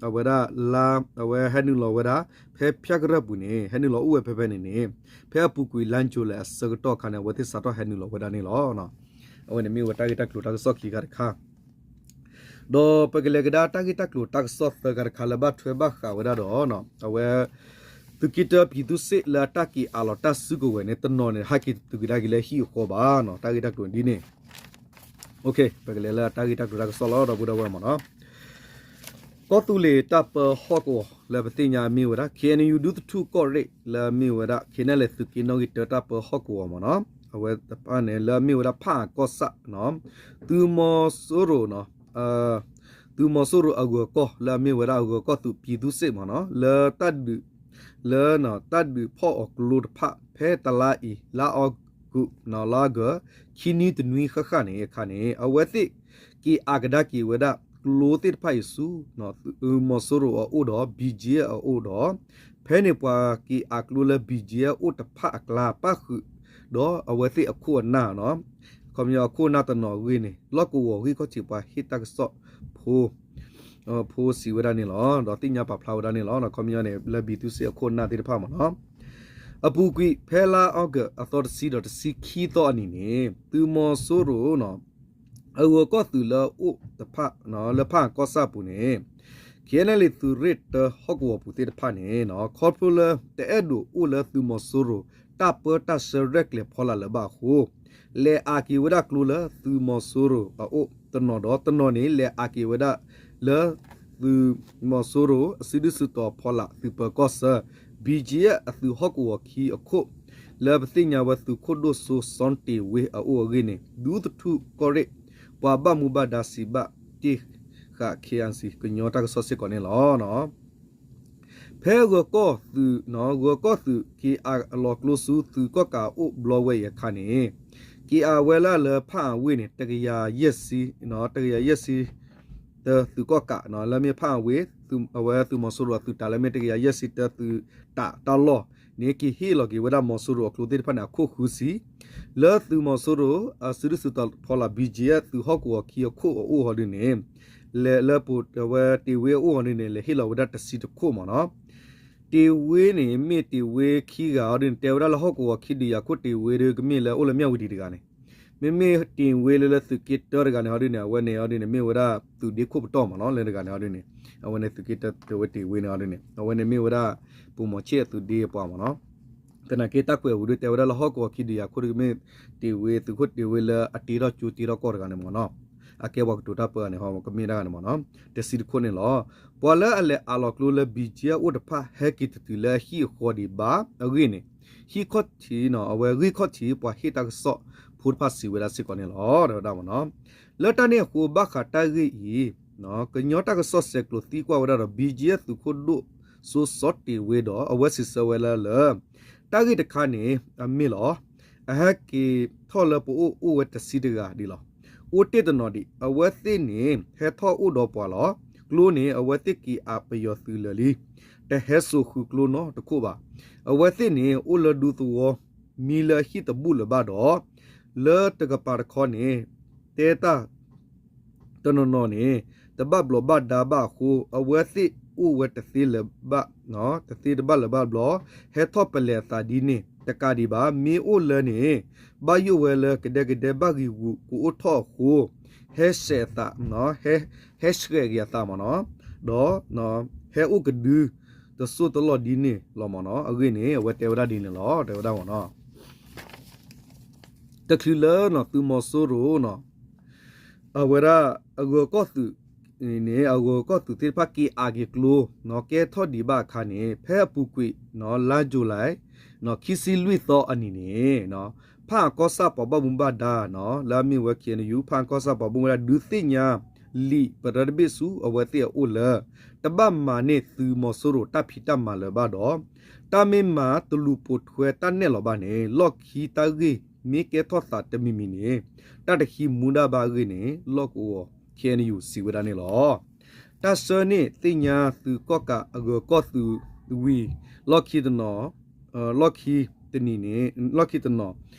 အဝဲဒၣ်လါ အဝဲဟဲနုာ်လီၤဝဲဒၣ် ဖဲဖၠၣ်ကရၢၢ်ပူၤန့ၣ် ဟဲနုာ်လီၤအိၣ်ဝဲဖဲဖဲန့ၣ်န့ၣ် ဖဲအပူၤကွံာ်လါယူၤလံအဆၢကတီၢ်အခါန့ၣ် အဝဲသ့ၣ်စးထီၣ်ဟဲနုာ်လီၤဝဲဒၣ်န့ၣ်လီၤ. အဝဲန့ၣ်မ့ၢ်ဝဲတၢ်ဂ့ၢ်တၢ်ကျိၤတၢ်ကစီၣ်ခံခါတခါ ဒီးပကလဲၤကဒါတၢ်ဂ့ၢ်တၢ်ကျိၤတၢ်ကစီၣ်သၢခါတခါလၢဘၣ်ထွဲဘၣ်ဃးဝဲဒၣ်ဒီး အဝဲ သုးက့တၢ ပြည်သူ့စစ် လၢအတၢ်က့ၤအးလီၤတၢ်စုကဝဲၤန့ၣ် တနီၤန့ၣ် ဟဲက့ၤတုၤကဒါက့ၤလၢဟံၣ်အဃီဘၣ်နီၤ တၢ်ဂ့ၢ်တၢ်ကျိၤဒ်န့ၣ် ပကလဲၤလၢတၢ်ဂ့ၢ်တၢ်ကျိၤတၢ်ကစီၣ်လီၤ ဒီပုၢ်ဒီဝဲၢ်မ့ၢ်နီၤ ကီၢ်သူလ့ၤတၢ်ပၢဟီၣ်ကဝီၤလၢပသ့ၣ်ညါမ့ၢ်ဝဲဒၣ် ခ့ၣ်အဲၣ်ယူၣ် ဒူသထူၣ်ကီၢ်ရ့ၣ်လၢအမ့ၢ်ဝဲဒၣ် ခ့ၣ်အဲၣ်ယူၣ် သုးက့နီၣ်ဂံၢ်တၢတၢ်ပၢဟီၣ်ကဝီၤမ့ၢ်နီၤ အဝဲတဖၣ်န့ၣ် လၢအမ့ၢ်ဝဲဒၣ်ဖၣ်အၣ်ကီၢ်ဆၣ် သုးမီၤစိရိၤ သုးမီၤစိရိၤအဂၢၤကီၢ်လၢအမ့ၢ်ဝဲဒၣ်အဂၢၤကီၢ်သုး ပြည်သူ့စစ် မ့ၢ်နီၤ လၢတၢ်ဒုး လၢတၢ်ဒုးဖီၣ်အီၤကျိတဖၣ် ဖဲတလါအံၤ လါအီကူး လါအီကူး ခံနွံတနွံဃၣ်ဃၣ်န့ၣ်အခါန့ၣ် အဝဲသ့ၣ်က့ၤအးကဒါက့ၤဝဲဒၣ်ကျိသ့ၣ်တဖၣ်အံၤဆူ သုးမီၤစိရိၤအအိၣ်ဒီး ဘံၣ်ကၠံအအိၣ်ဒီး ဖဲန့ၣ်ပှၤက့ၤအးကျိလၢ ဘံၣ်ကၠံအအိၣ်တဖၣ်အကျါ ပၣ်ဃုာ်ဒီးအဝဲသ့ၣ်အခိၣ်အနၢ်နီၤ ခီပညီအခိၣ်အနၢ်တနီၤအဂ့ၢ်န့ၣ် လီၢ်ကဝီၤဂ့ၢ်ခီၣ်ထံးပှၤဟ့ၣ်တၢ်ကစီၣ်ဖိ ဖိစံးဝဲဒၣ်န့ၣ်လီၤ. ဒီးသ့ၣ်ညါပာ်ဖျါဝဲဒၣ်န့ၣ်လီၤ. ခီပညီန့ၣ် လၢ ပြည်သူ့စစ် အခိၣ်အနၢ်သ့ၣ်တဖၣ်မ့ၢ်နီၤ အပူၤကွံာ် ဖဲလါအီကူးအသီတဆံဒီးတဆံခံသီအနံၤန့ၣ် သုးမီၤစိရိၤ အဂၢၤကီၢ်သုးလၢအအိၣ်တဖၣ် လၢဖၣ်အၣ်ကီၢ်ဆၣ်အပူၤန့ၣ် ခ့ၣ်အဲၣ်ယူၣ် သုးရ့ၣ်တၢဟီၣ်ကဝီၤပူၤသ့ၣ်တဖၣ်န့ၣ် ခီဖျိလၢတအဲၣ်ဒိးအိၣ်လၢသုးမီၤစိရိၤ တၢ်ပၢတၢ်ဆှၢရဲၣ်ကျဲၤဖီလာ်လၢၤဘၣ်အဃိ လဲၤအးက့ၤဝဲဒၣ်ကျိလၢသုးမီၤစိရိၤအအိၣ်တနီၤဒီး တနီၤန့ၣ် လဲၤအးက့ၤဝဲဒၣ်လၢ သုးမီၤစိရိၤ အစုဒုၣ်စုတီၤဖီလာ် သုးပၢၤကီၢ်ဆၢ ဘံၣ်ကၠံအသုးဟီၣ်ကဝီၤခံအခိၣ် လၢပသ့ၣ်ညါဝဲသုးခိၣ်ဒိၣ်စိ စီၣ်တ့ၢ်ဝ့ အအိၣ်အဂ့ၢ်န့ၣ် ဒူသထူၣ်ကီၢ်ရ့ၣ် ပှၤဘၣ်မူဘၣ်ဒါစံးဘၣ်တ့ၢ်ဃာ် ခ့ၣ်အဲၣ်ယူၣ် ကညီတၢ်ကစီၣ်စ့ၢ်ကီးန့ၣ်လီၤ. ဖဲဂၢၤကီၢ်သုး, ဂၢၤကီၢ်သုး က့ၤအးလီၤကျိဆူသုးကီၣ်ကးအအိၣ်ဘျီဝဲအံၤအခါန့ၣ်, က့ၤအးဝဲလၢလၢဖၣ်အဝ့ၢ်န့ၣ် တကယၤယဲၢ်ဆံ, တကယၤယဲၢ်ဆံ တသုးကီၣ်ကး လၢမ့ၢ်ဖၣ်အဝ့ၢ်, အဝဲသုးမီၤစိရိၤအသုးတၢ်လၢမ့ၢ်တကယၤယဲၢ်ဆံတသုးတၢ်တၢ်လီၢ်န့ၣ် က့ၤဟ့ၣ်လီၤက့ၤဝဲဒၣ်မီၤစိရိၤအကျိသ့ၣ်တဖၣ်န့ၣ် အခိၣ်ဃုဆံ လၢသုးမီၤစိရိၤ အစုဒုၣ်စုတီၤဖီလာ် ဘံၣ်ကၠံအၣ် သုးဟီၣ်ကဝီၤခံအခိၣ်အအိၣ်ဟီဒုန့ၣ်, လဲၤလၢပဝဲတ့ၢ်ဝ့အအိၣ်ဟီဒုန့ၣ် လဲၤဟ့ၣ်လီၤဝဲဒၣ်တဆံတခိၣ်မ့ၢ်နီၤ. တ့ၢ်ဝ့န့ၣ် မ့ၢ်တ့ၢ်ဝ့ခံဂၤဟီဒုန့ၣ် တဲဝဲဒၣ်လၢဟီၣ်ကဝီၤခံဒုးယၤခိၣ်တ့ၢ်ဝ့ဒီး ကမ့ၢ်လၢအိၣ်လၢမၠၣ်ဝတံၤတဂၤန့ၣ်, မ့မ့ၢ်တ့ၢ်ဝ့လၢလၢသုးက့တၢတဂၤန့ၣ်ဟီဒုန့ၣ် အဝဲန့ၣ်ဟီဒုန့ၣ် မ့ၢ်ဝဲဒၣ်သုးဒ့ခိၣ်ပတီၢ်မ့ၢ်နီၤ လၢတဂၤန့ၣ်ဟီဒုန့ၣ်, အဝဲန့ၣ်သုးက့တၢတ့ၢ်ဝ့တ့ၢ်ဝ့န့ၣ်ဟီဒုန့ၣ် အဝဲန့ၣ်မ့ၢ်ဝဲဒၣ် ပူၤမီၤဆ့ၣ်အသုးဒ့အပှၤမ့ၢ်နီၤ. သနာ်က့တၢ်ကွဲးအပူၤဒုတဲဝဲဒၣ်လၢဟီၣ်ကဝီၤခံဒုးယၤခိၣ်ဒီး ကမ့ၢ်တ့ၢ်ဝ့သုးခိၣ်တ့ၢ်ဝ့လၢအတ့ထီၣ်ကၠိတ့ထီၣ်ကီၢ်တဂၤန့ၣ်မ့ၢ်နီၤ, အကဲပှၤကတိၤတၢ်ပၢန့ၣ်ဟီ ကမ့ၢ်တဂၤန့ၣ်မ့ၢ်နီၤ, တဆံတခိၣ်န့ၣ်လီၤ. ပှၤလၢအလဲၤအးလီၤကျိလၢ ဘံၣ်ကၠံအၣ် အိၣ်တဖၣ် ဟဲက့ၤတတုၤလၢအဟံၣ်အဃီဒံးဘၣ်အဂ့ၢ်န့ၣ်, ဟံၣ်ခီၣ်ထံးနီၤ အဝဲဂံၢ်ခီၣ်ထံး ပှၤဟ့ၣ်တၢ်ကစီၣ်ဖိတဖၣ်စံးဝဲဒၣ်စ့ၢ်ကီးန့ၣ်လီၤ တဲဝဲဒၣ်မ့ၢ်နီၤ. လၢတၢ်န့ၣ်အဃိ ဘၣ်ဃးတၢ်ဂ့ၢ်အံၤ ကညီတၢ်ကစီၣ်ဆဲးကျိးသံကွၢ်ဝဲဒၣ်ဒီး ဘံၣ်ကၠံအၣ် သုးခိၣ်ဒိၣ်စိစီၤတ့ၢ်ဝ့ဒီး အဝဲစံးဆၢဝဲလၢလၢ တၢ်ဂ့ၢ်တခါန့ၣ် အမ့ၢ်လီၤ. အဟဲက့ၤထီၣ်လၢပအိၣ်အိၣ်ဝဲတဆံတဂၤဒံးလီၤ. အိၣ်တ့ၢ်တနီၤဒံး အဝဲသ့ၣ်န့ၣ် ဟဲထီၣ်အိၣ်ဒီးပှၤလီၤ. ကျိန့ၣ် အဝဲသ့ၣ်က့ၤအးပယီၤသုးလၢာ်လံ. တဟဲစိာ်ဃုာ်ကျိနီတခိၣ်ဘၣ်. အဝဲသ့ၣ်န့ၣ် အိၣ်လၢဒူသဝီ မံလၢအဟံၣ်တဘူၣ်လၢၤဘၣ်ဒီး လၢတကပၤတခီန့ၣ် တဲတၢ် တနီၤနီၤန့ၣ် တဘၣ်ဘျီးဘၣ်ဒါဘၣ်အဃိ အဝဲသ့ၣ်အိၣ်ဝဲတသ့လၢၤဘၣ်, တသ့တဘၣ်လၢၤဘၣ်ဘျီ, ဟဲထီၣ်ပလဲၤအသးဒ်န့ၣ် တကးဒံးဘၣ်, မ့ၢ်အိၣ်လၢန့ၣ် ဘၣ်ယိၣ်ဝဲလၢကဒဲကဒဲဘၣ်ဂံာ်ဂူာ်ကအိၣ်ထီၣ်အဃိ ဟဲဆှဲးအသး, ဟဲဆှဲးက့ၤအသးမ့ၢ်နီၤ, ဒီး ဟဲအိၣ်ကဒု တစိၢ်တလီၢ်ဒ်န့ၣ်လီၤမ့ၢ်နီၤ, အဂ့ၢ်န့ၣ် အဝဲတဲဝဲဒၣ်ဒ်န့ၣ်လီၤ တဲဝဲဒၣ်မ့ၢ်နီၤ. တချုးလၢနီၤ သုးမီၤစိရိၤနီၤ အဝဲဒၣ်အဂၢၤကီၢ်သုးန့ၣ် အဂၢၤကီၢ်သုးသ့ၣ်တဖၣ်က့ၤအးက့ၤကျိနီၤ ကဲထီၣ်ဒံးဘၣ်အခါန့ၣ် ဖဲအပူၤကွံာ်နီၤ လါယူၤလံ ခံဆံလွံၢ်သီအနံၤန့ၣ် ဖၣ်အကီၢ်ဆၣ်ပှၤဘၣ်မူဘၣ်ဒါနီၤ လၢအမ့ၢ်ဝဲ ခ့ၣ်အဲၣ်ယူၣ် ဖၣ်အကီၢ်ဆၣ်ပှၤဘၣ်မူဘၣ်ဒါ ဒုးသ့ၣ်ညါလံာ်ပရၢတဘ့ၣ်ဆူအဝဲသ့ၣ်အအိၣ်လၢ တဘၣ်မၤန့ၢ်သုးမီၤစိရိၤတၢ်ဖံးတၢ်မၤလၢၤဘၣ်ဒီး တၢ်မ့ၢ်မၤတလူၤပိာ်ထွဲတၢ်နဲၣ်လီၤဘၣ်န့ၣ် လီၢ်ခံတၢ်ဂ့ၢ်မ့ၢ်ကဲထီၣ်သးတမံၤမံၤန့ၣ် တၢ်တဃံမူဒါဘၣ်အဂ့ၢ်န့ၣ် လီၢ်ကဝီၤ ခ့ၣ်အဲၣ်ယူၣ် စံးဝဲဒၣ်န့ၣ်လီၤ. တၢ်ဆှၢန့ၢ်သ့ၣ်ညါသုးကီၣ်ကးအဂၢၤကီၢ်သုးဝံၤ လီၢ်ခံတနီၤ လီၢ်ခံတနံၤန့ၣ် လီၢ်ခံတနီၤ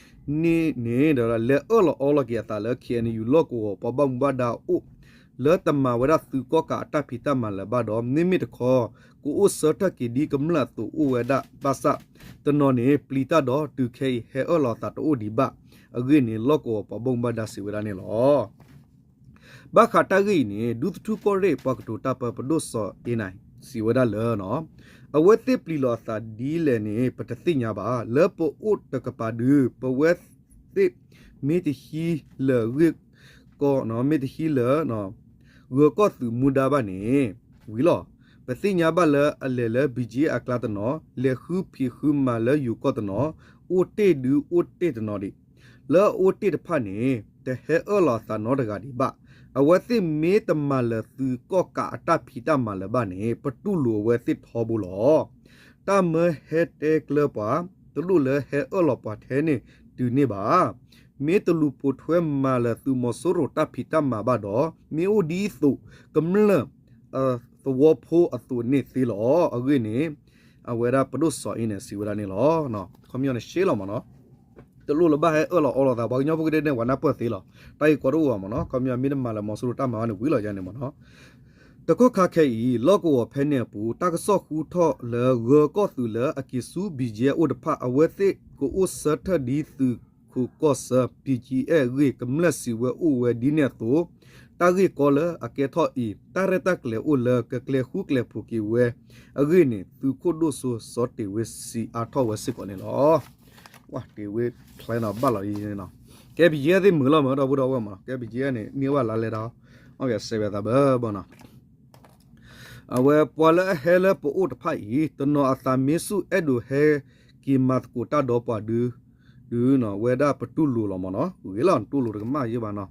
န့ၣ်န့ၣ် လဲၤအၢၣ်လီၤအီလီၤက့ၤအသးလၢ ခ့ၣ်အဲၣ်ယူၣ် လီၢ်ကဝီၤပှၤဘၣ်မူဘၣ်ဒါအအိၣ် လၢတမၤဝဲဒၣ်သုးကီၣ်ကးအတၢ်ဖံးတၢ်မၤလၢၤဘၣ်ဒီး မ့မ့ၢ်တခီ ကအိၣ်ဆၢထၢၣ်က့ၤဒ်ကမျၢၢ်အသိးအိၣ်ဝဲဒၣ်ဘၣ်ဆၣ် တနီၤန့ၣ် ပျံၤတၢ်ဒီးတုၤခဲအံၤဟဲအၢၣ်လီၤအသးတအိၣ်ဒံးဘၣ်အဂ့ၢ်န့ၣ် လီၢ်ကဝီၤပှၤဘၣ်မူဘၣ်ဒါစံးဝဲဒၣ်န့ၣ်လီၤ. ဘၣ်ဃးတၢ်ဂ့ၢ်အံၤန့ၣ် ဒူသထူကီၢ်ရ့ၣ်ပှၤကတိၤတၢ်ပၢ ပဒိၣ်စီၤအ့နၤ စံးဝဲဒၣ်လၢ အဝဲသ့ၣ်ပျံၤလီၤအသးဒ်လဲၣ်န့ၣ် ပတသ့ၣ်ညါဘၣ်. လၢပအိၣ်တကပၤဒု ပဝဲသ့ၣ်မ့ၢ်တဟံးလၢာ်ဂ့ၢ်ကီ မ့ၢ်တဟံးလၢာ် ဂၢၤကီၢ်သုးမူဒါဘၣ်န့ၣ် ဝံၤလီၤ. ပသ့ၣ်ညါဘၣ်လၢအလဲၤလၢ ဘံၣ်ကၠံအကျါတနီၤ, လဲၤဃုဖံးဃုမၤလၢယိၤကီၢ်တနီၤ, အိၣ်တ့ၢ်ဒုအိၣ်တ့ၢ်တနီၤဒံး လၢအအိၣ်တ့ၢ်တဖၣ်န့ၣ် တဟဲအၢၣ်လီၤအသးနီတဂၤဒံးဘၣ်. အဝဲသ့ၣ်မ့ၢ်တမၤလၢၤသုးကီၣ်ကးအတၢ်ဖံးတၢ်မၤလၢၤဘၣ်န့ၣ် ပတူၢ်လိာ်အဝဲသ့ၣ်ထီဘိလီၤ. တၢ်မၢဟဲတဲကျၢၤပှၤ တလိၣ်လၢဟဲအၢၣ်လီၤပှၤထဲန့ၣ်တုၤန့ၣ်ဘၣ်. မ့ၢ်တလူၤပိာ်ထွဲမၤလၢၤသုးမီၤစိရိၤတၢ်ဖံးတၢ်မၤဘၣ်ဒီး မ့ၢ်အိၣ်ဒ်သိးကမျၢၢ်သဝီဖိအသိးန့ၣ်သ့လီၤ. အဂ့ၢ်န့ၣ် အဝဲဒၣ်ပဒိၣ်စီၤအ့န့ၣ် စံးဝဲဒၣ်န့ၣ်လီၤ. ခီပညီန့ၣ်ရှဲလီၤမ့ၢ်နီၤ. တလိၣ်လၢဘၣ်ဟဲအၢၣ်လီၤအီလီၤသး ပှၤကညီဖိကဒဲန့ၣ် ပှၤနၢ်ပၢၢ်သ့လီၤ. တၢ်ဂ့ၢ်ကီတအိၣ်ဘၣ်မ့ၢ်နီၤ. ခီပညီမ့ၢ်တမၤလၢၤမီၤစိရိၤတၢ်မၤဘၣ်န့ၣ်ဝံၤလီၤယါန့ၣ်မ့ၢ်နီၤ. တကီၢ်ခါခဲအံၤ လီၢ်ကဝီၤဖဲန့ၣ်အပူၤ တၢ်ကစီၣ်ဃုထီၣ်လၢဂၢၤကီၢ်သုးလၢအက့ၤဆူ ဘံၣ်ကၠံအအိၣ်တဖၣ် အဝဲသ့ၣ်ကအိၣ်ဆၢထၢၣ်ဒ်သုးခိၣ်ကီၢ်ဆၢ ဘံၣ်ကၠံအဲၣ်အဂ့ၢ် ကမျၢၢ်စံးဝဲအိၣ်ဝဲဒ်န့ၣ်အသိး တၢ်ဂ့ၢ်ကီလၢအကဲထီၣ်အံၤ တၢ်ရဲၣ်တၢ်ကျဲၤအိၣ်လၢကကျဲၤဃူကျဲၤဖိးက့ၤဝဲ အဂ့ၢ်န့ၣ် သုးခိၣ်ဒိၣ်စိစီၤတ့ၢ်ဝ့စံးအါထီၣ်ဝဲစ့ၢ်ကီးန့ၣ်လီၤ. ဝဲတ့ၢ်ဝ့ဖျဲနီၤဘၣ်လီၤအံၤန့ၣ်နီၤ. ကဲဘံၣ်ကၠံအဲၣ်သ့ၣ်မုာ်လီၤမ့ၢ်ဒီပုၢ်ဒီဝဲၢ်မ့ၢ်နီၤ. ကဲဘံၣ်ကၠံအဲၣ်န့ၣ် န့ၢ်ဝဲလါလဲတၢ် အီၣ်က့ၤစဲးဝဲသးဘၢဘၢနီၤ. အဝဲပှၤလၢအဟဲလၢပအိၣ်တဖၣ်အံၤ တနီၤအသးမ့ၢ်ဆူၣ်အဲၣ်ဒိးဟဲက့ၤမၤသကိးတၢ်ဒီးပှၤဒု ဒုနီၤ ဝဲဒၣ်ပတူၢ်လိာ်လီၤမ့ၢ်နီၤ. ဂ့ၤလီၤ တူၢ်လိာ်တကမၣ်ယဲဘၣ်နီၤ.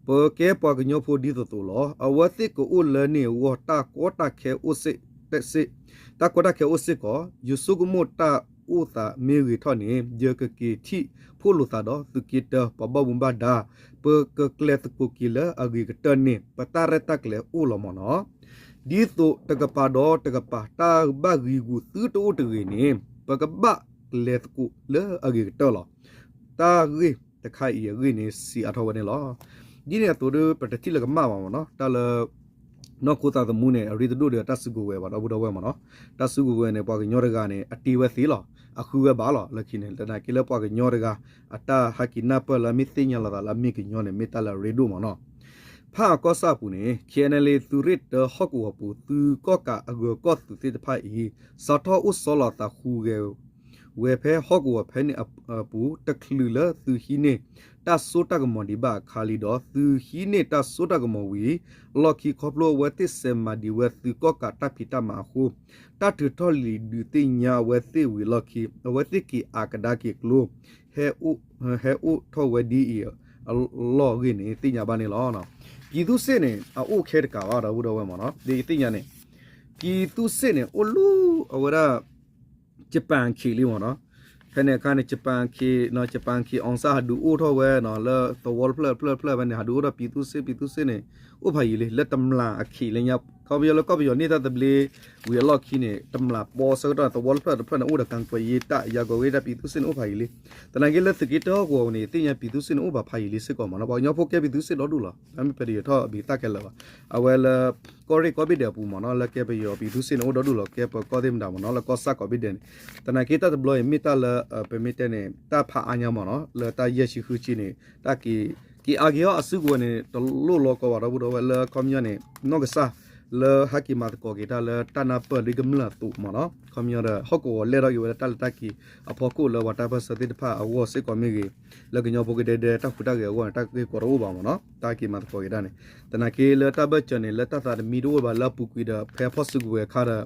ပကဲပှၤကညီဖိဒ်သိးသိးလီၤ. အဝဲသ့ၣ်ကအိၣ်လၢန့ၣ်အဂီၢ် တၢ်ကီတၢ်ခဲအိၣ်စ့ၢ် တၢ်ကီတၢ်ခဲအိၣ်စ့ၢ်ကီး, ယဆိကမိၣ်တၢ်အိၣ်သးမ့ၢ်ဂ့ၤထီၣ်န့ၣ် ယကက့ၤထံၣ်ဖှိၣ်လိာ်သးဒီးသုးက့တၢ ပှၤဘၣ်မူဘၣ်ဒါ, ပကကျဲသကိးက့ၤလၢအဂ့ၤကတၢၢ်န့ၣ် ပတၢ်ရဲၣ်တၢ်ကျဲၤအိၣ်လီၤမ့ၢ်နီၤ. ဒ်သိးတကပၤဒီးတကပၤ တၢ်ဘၣ်ဂံာ်ဂူာ်သုတအိၣ်တဂ့ၤန့ၣ် ပကဘၣ်ကျဲသကိးလၢအဂ့ၤကတၢၢ်လီၤ. တၢ်ဂ့ၢ်တခါအံၤအဂ့ၢ်န့ၣ် စံးအါထီၣ်ဝဲန့ၣ်လီၤ. ဒ်န့ၣ်အသိးဒီး ပတထံၣ်လၢကမၣ်ဘၣ်မ့ၢ်နီၤ, တၢ်လၢ နီၢ်ခိသးသမူန့ၣ် အရ့တဒိၣ်ဒီးတၢ်စုကဝဲၤဘၣ် ဒီပုၢ်ဒီဝဲၢ်မ့ၢ်နီၤ. တၢ်စုကဝဲၤန့ၣ် ပှၤကညီတဂၤန့ၣ် အတ့ဝဲသ့လီၤ, အဃုဝဲဘၣ်လီၤ. လၢခံန့ၣ် သနာ်က့လၢပှၤကညီတဂၤ အတၢ်ဟဲက့ၤနၢ်ပၢၢ်လၢအမ့ၢ်သ့ၣ်ညါလိာ်သးလၢအမ့ၢ်ကညီန့ၣ် မ့ၢ်တၢ်လၢအရ့ဒိၣ်မ့ၢ်နီၤ. ဖးအကီၢ်ဆၣ်အပူၤန့ၣ် KNLA သုးရ့ၣ်တၢဟီၣ်ကဝီၤပူၤ သုးကီၣ်ကးအဂၢၤကီၢ်သုးသ့ၣ်တဖၣ်အံၤ စးထီၣ်အိၣ်ဆီလီၤသးဃုဂဲၤ ဝဲဖဲဟီၣ်ကဝီၤဖဲန့ၣ်အပူၤ တချုးလၢသုးဟံးန့ၢ်တၢ်စိတၢ်ကမီၤဒံးဘၣ်အခါလံဒီး သုးဟံးန့ၢ်တၢ်စိတၢ်ကမီၤဝံၤအလီၢ်ခံ ခီဖျိအဝဲသ့ၣ်စဲးမၤဒံးဝဲသုးကီၣ်ကးတၢ်ဖံးတၢ်မၤအဃိ တၢ်ထုးထီၣ်လံာ်ဒုးသ့ၣ်ညါအဝဲသ့ၣ်ဝံၤအလီၢ်ခံ အဝဲသ့ၣ်က့ၤအးကဒါက့ၤကျိ ဟဲအိၣ်ထီၣ်ဝဲဒ်အံၤအလီၢ်အဂ့ၢ်န့ၣ် သ့ၣ်ညါဘၣ်န့ၣ်လီၤ. ပြည်သူ့စစ်န့ၣ် အအိၣ်ခဲတကးဘၣ် ဒီပုၢ်ဒီဝဲၢ်မ့ၢ်နီၤ, ဒ်ယသ့ၣ်ညါန့ၣ် ပြည်သူ့စစ်န့ၣ် အိၣ်လၢအဝဲဒၣ် Japan အခံးလံမ့ၢ်နီၤ. ဖဲန့ၣ်အခါန့ၣ် Japan အခံး Japan အခံး အောင်ဆန်း ဟးဒုးအိၣ်ထီၣ်ဝဲနီၤ လၢသဝီတဖျၢၣ်တဖျၢၣ်တဖျၢၣ်ဖဲန့ၣ် ဟးဒုးအိၣ်ထီၣ် ပြည်သူ့စစ် ပြည်သူ့စစ်န့ၣ် အိၣ်ဖးယံာ်လံ လၢတမျာ်အခံးလၢညါ ခီဖျိလၢကီၢ်ပယီၤန့ၢ်တၢ်သဘျ့ဝံၤအလီၢ်ခံန့ၣ် တမျာ်ပီဆၢကတီၢ်န့ၣ် သဝီတဖျၢၣ်တဖျၢၣ်န့ၣ် အိၣ်ဒီး ကၣ်ကွဲးရေးတပ် ယၤကွဲးရေးတပ် ပြည်သူ့စစ်န့ၣ် အိၣ်ဖးယံာ်လံ. သနာ်က့လၢသုးက့တၢဟီၣ်ကဝီၤန့ၣ် သ့ၣ်ညါ ပြည်သူ့စစ်န့ၣ် အိၣ်ဘၣ်ဖးယံာ်လံစ့ၢ်ကီးမ့ၢ်နီၤ. ပှၤကညီဖိကဲ ပြည်သူ့စစ် ဒီဒူၣ်လီၤ. အမ့ၢ်ပတယီၤထီၣ်အဘံးသၣ်ခဲလၢာ်ဘၣ်. အဝဲလၢ ကီၢ်ရ့ၣ်ကိးဘ့ၣ်ဒဲးအပူၤမ့ၢ်နီၤ လၢကဲပယီၤ ပြည်သူ့စစ်န့ၣ် အိၣ်ဒီဒူၣ်လီၤ ကဲပကီၢ်သ့ၣ်မတၤမ့ၢ်နီၤ လၢကီၢ်ဆၣ်ကိးဘ့ၣ်ဒဲးန့ၣ်. သနာ်က့တၢ်တဘျီအံၤမ့ၢ်တၢ်လၢ ပမ့ၢ်တဲန့ၣ် တၢ်ဖးအါညါမ့ၢ်နီၤ လၢတၢ်ယဲၢ်ဆံဃုဆံန့ၣ် တၢ်က့ၤ က့ၤအါက့ၤအီၤအစုကဝဲၤန့ၣ် တလိၣ်လီၤကီဘၣ် ဒီပုၢ်ဒီဝဲၢ် လၢခီပညီန့ၣ် နီၢ်ကစၢ်လၢဟဲက့ၤမၤသကိးက့ၤတၢ်လၢတၢ်နၢ်ပၢၢ်ဒ်ကမျၢၢ်အသိးမ့ၢ်နီၤ ခီပညီဒီး ဟီၣ်ကဝီၤလဲၢ်ထီၣ်က့ၤဝဲလၢတၢ်လဲၤတၢ်က့ၤအဖီခိၣ်လၢပှၤတၢ်ပၢၢ်ဆၢသ့ၣ်တဖၣ်အဂီၢ်စ့ၢ်ကီးမ့ၢ်ဂ့ၤ လၢကညီဖိကဒဲဒဲတၢ်ဟူးတၢ်ဂဲၤအဂီၢ်န့ၣ် တၢ်ဂ့ၢ်ကီတအိၣ်ဘၣ်မ့ၢ်နီၤ တၢ်က့ၤမၤသကိးက့ၤတၢ်န့ၣ်. သနာ်က့လၢတၢ်ဘၢၣ်စၢၤန့ၣ် လၢတၢ်သးတမံတအိၣ်ဘၣ် လၢအပူၤကွံာ်ဒီး ဖဲဖီၣ်စုကဝဲၤအခါဒီး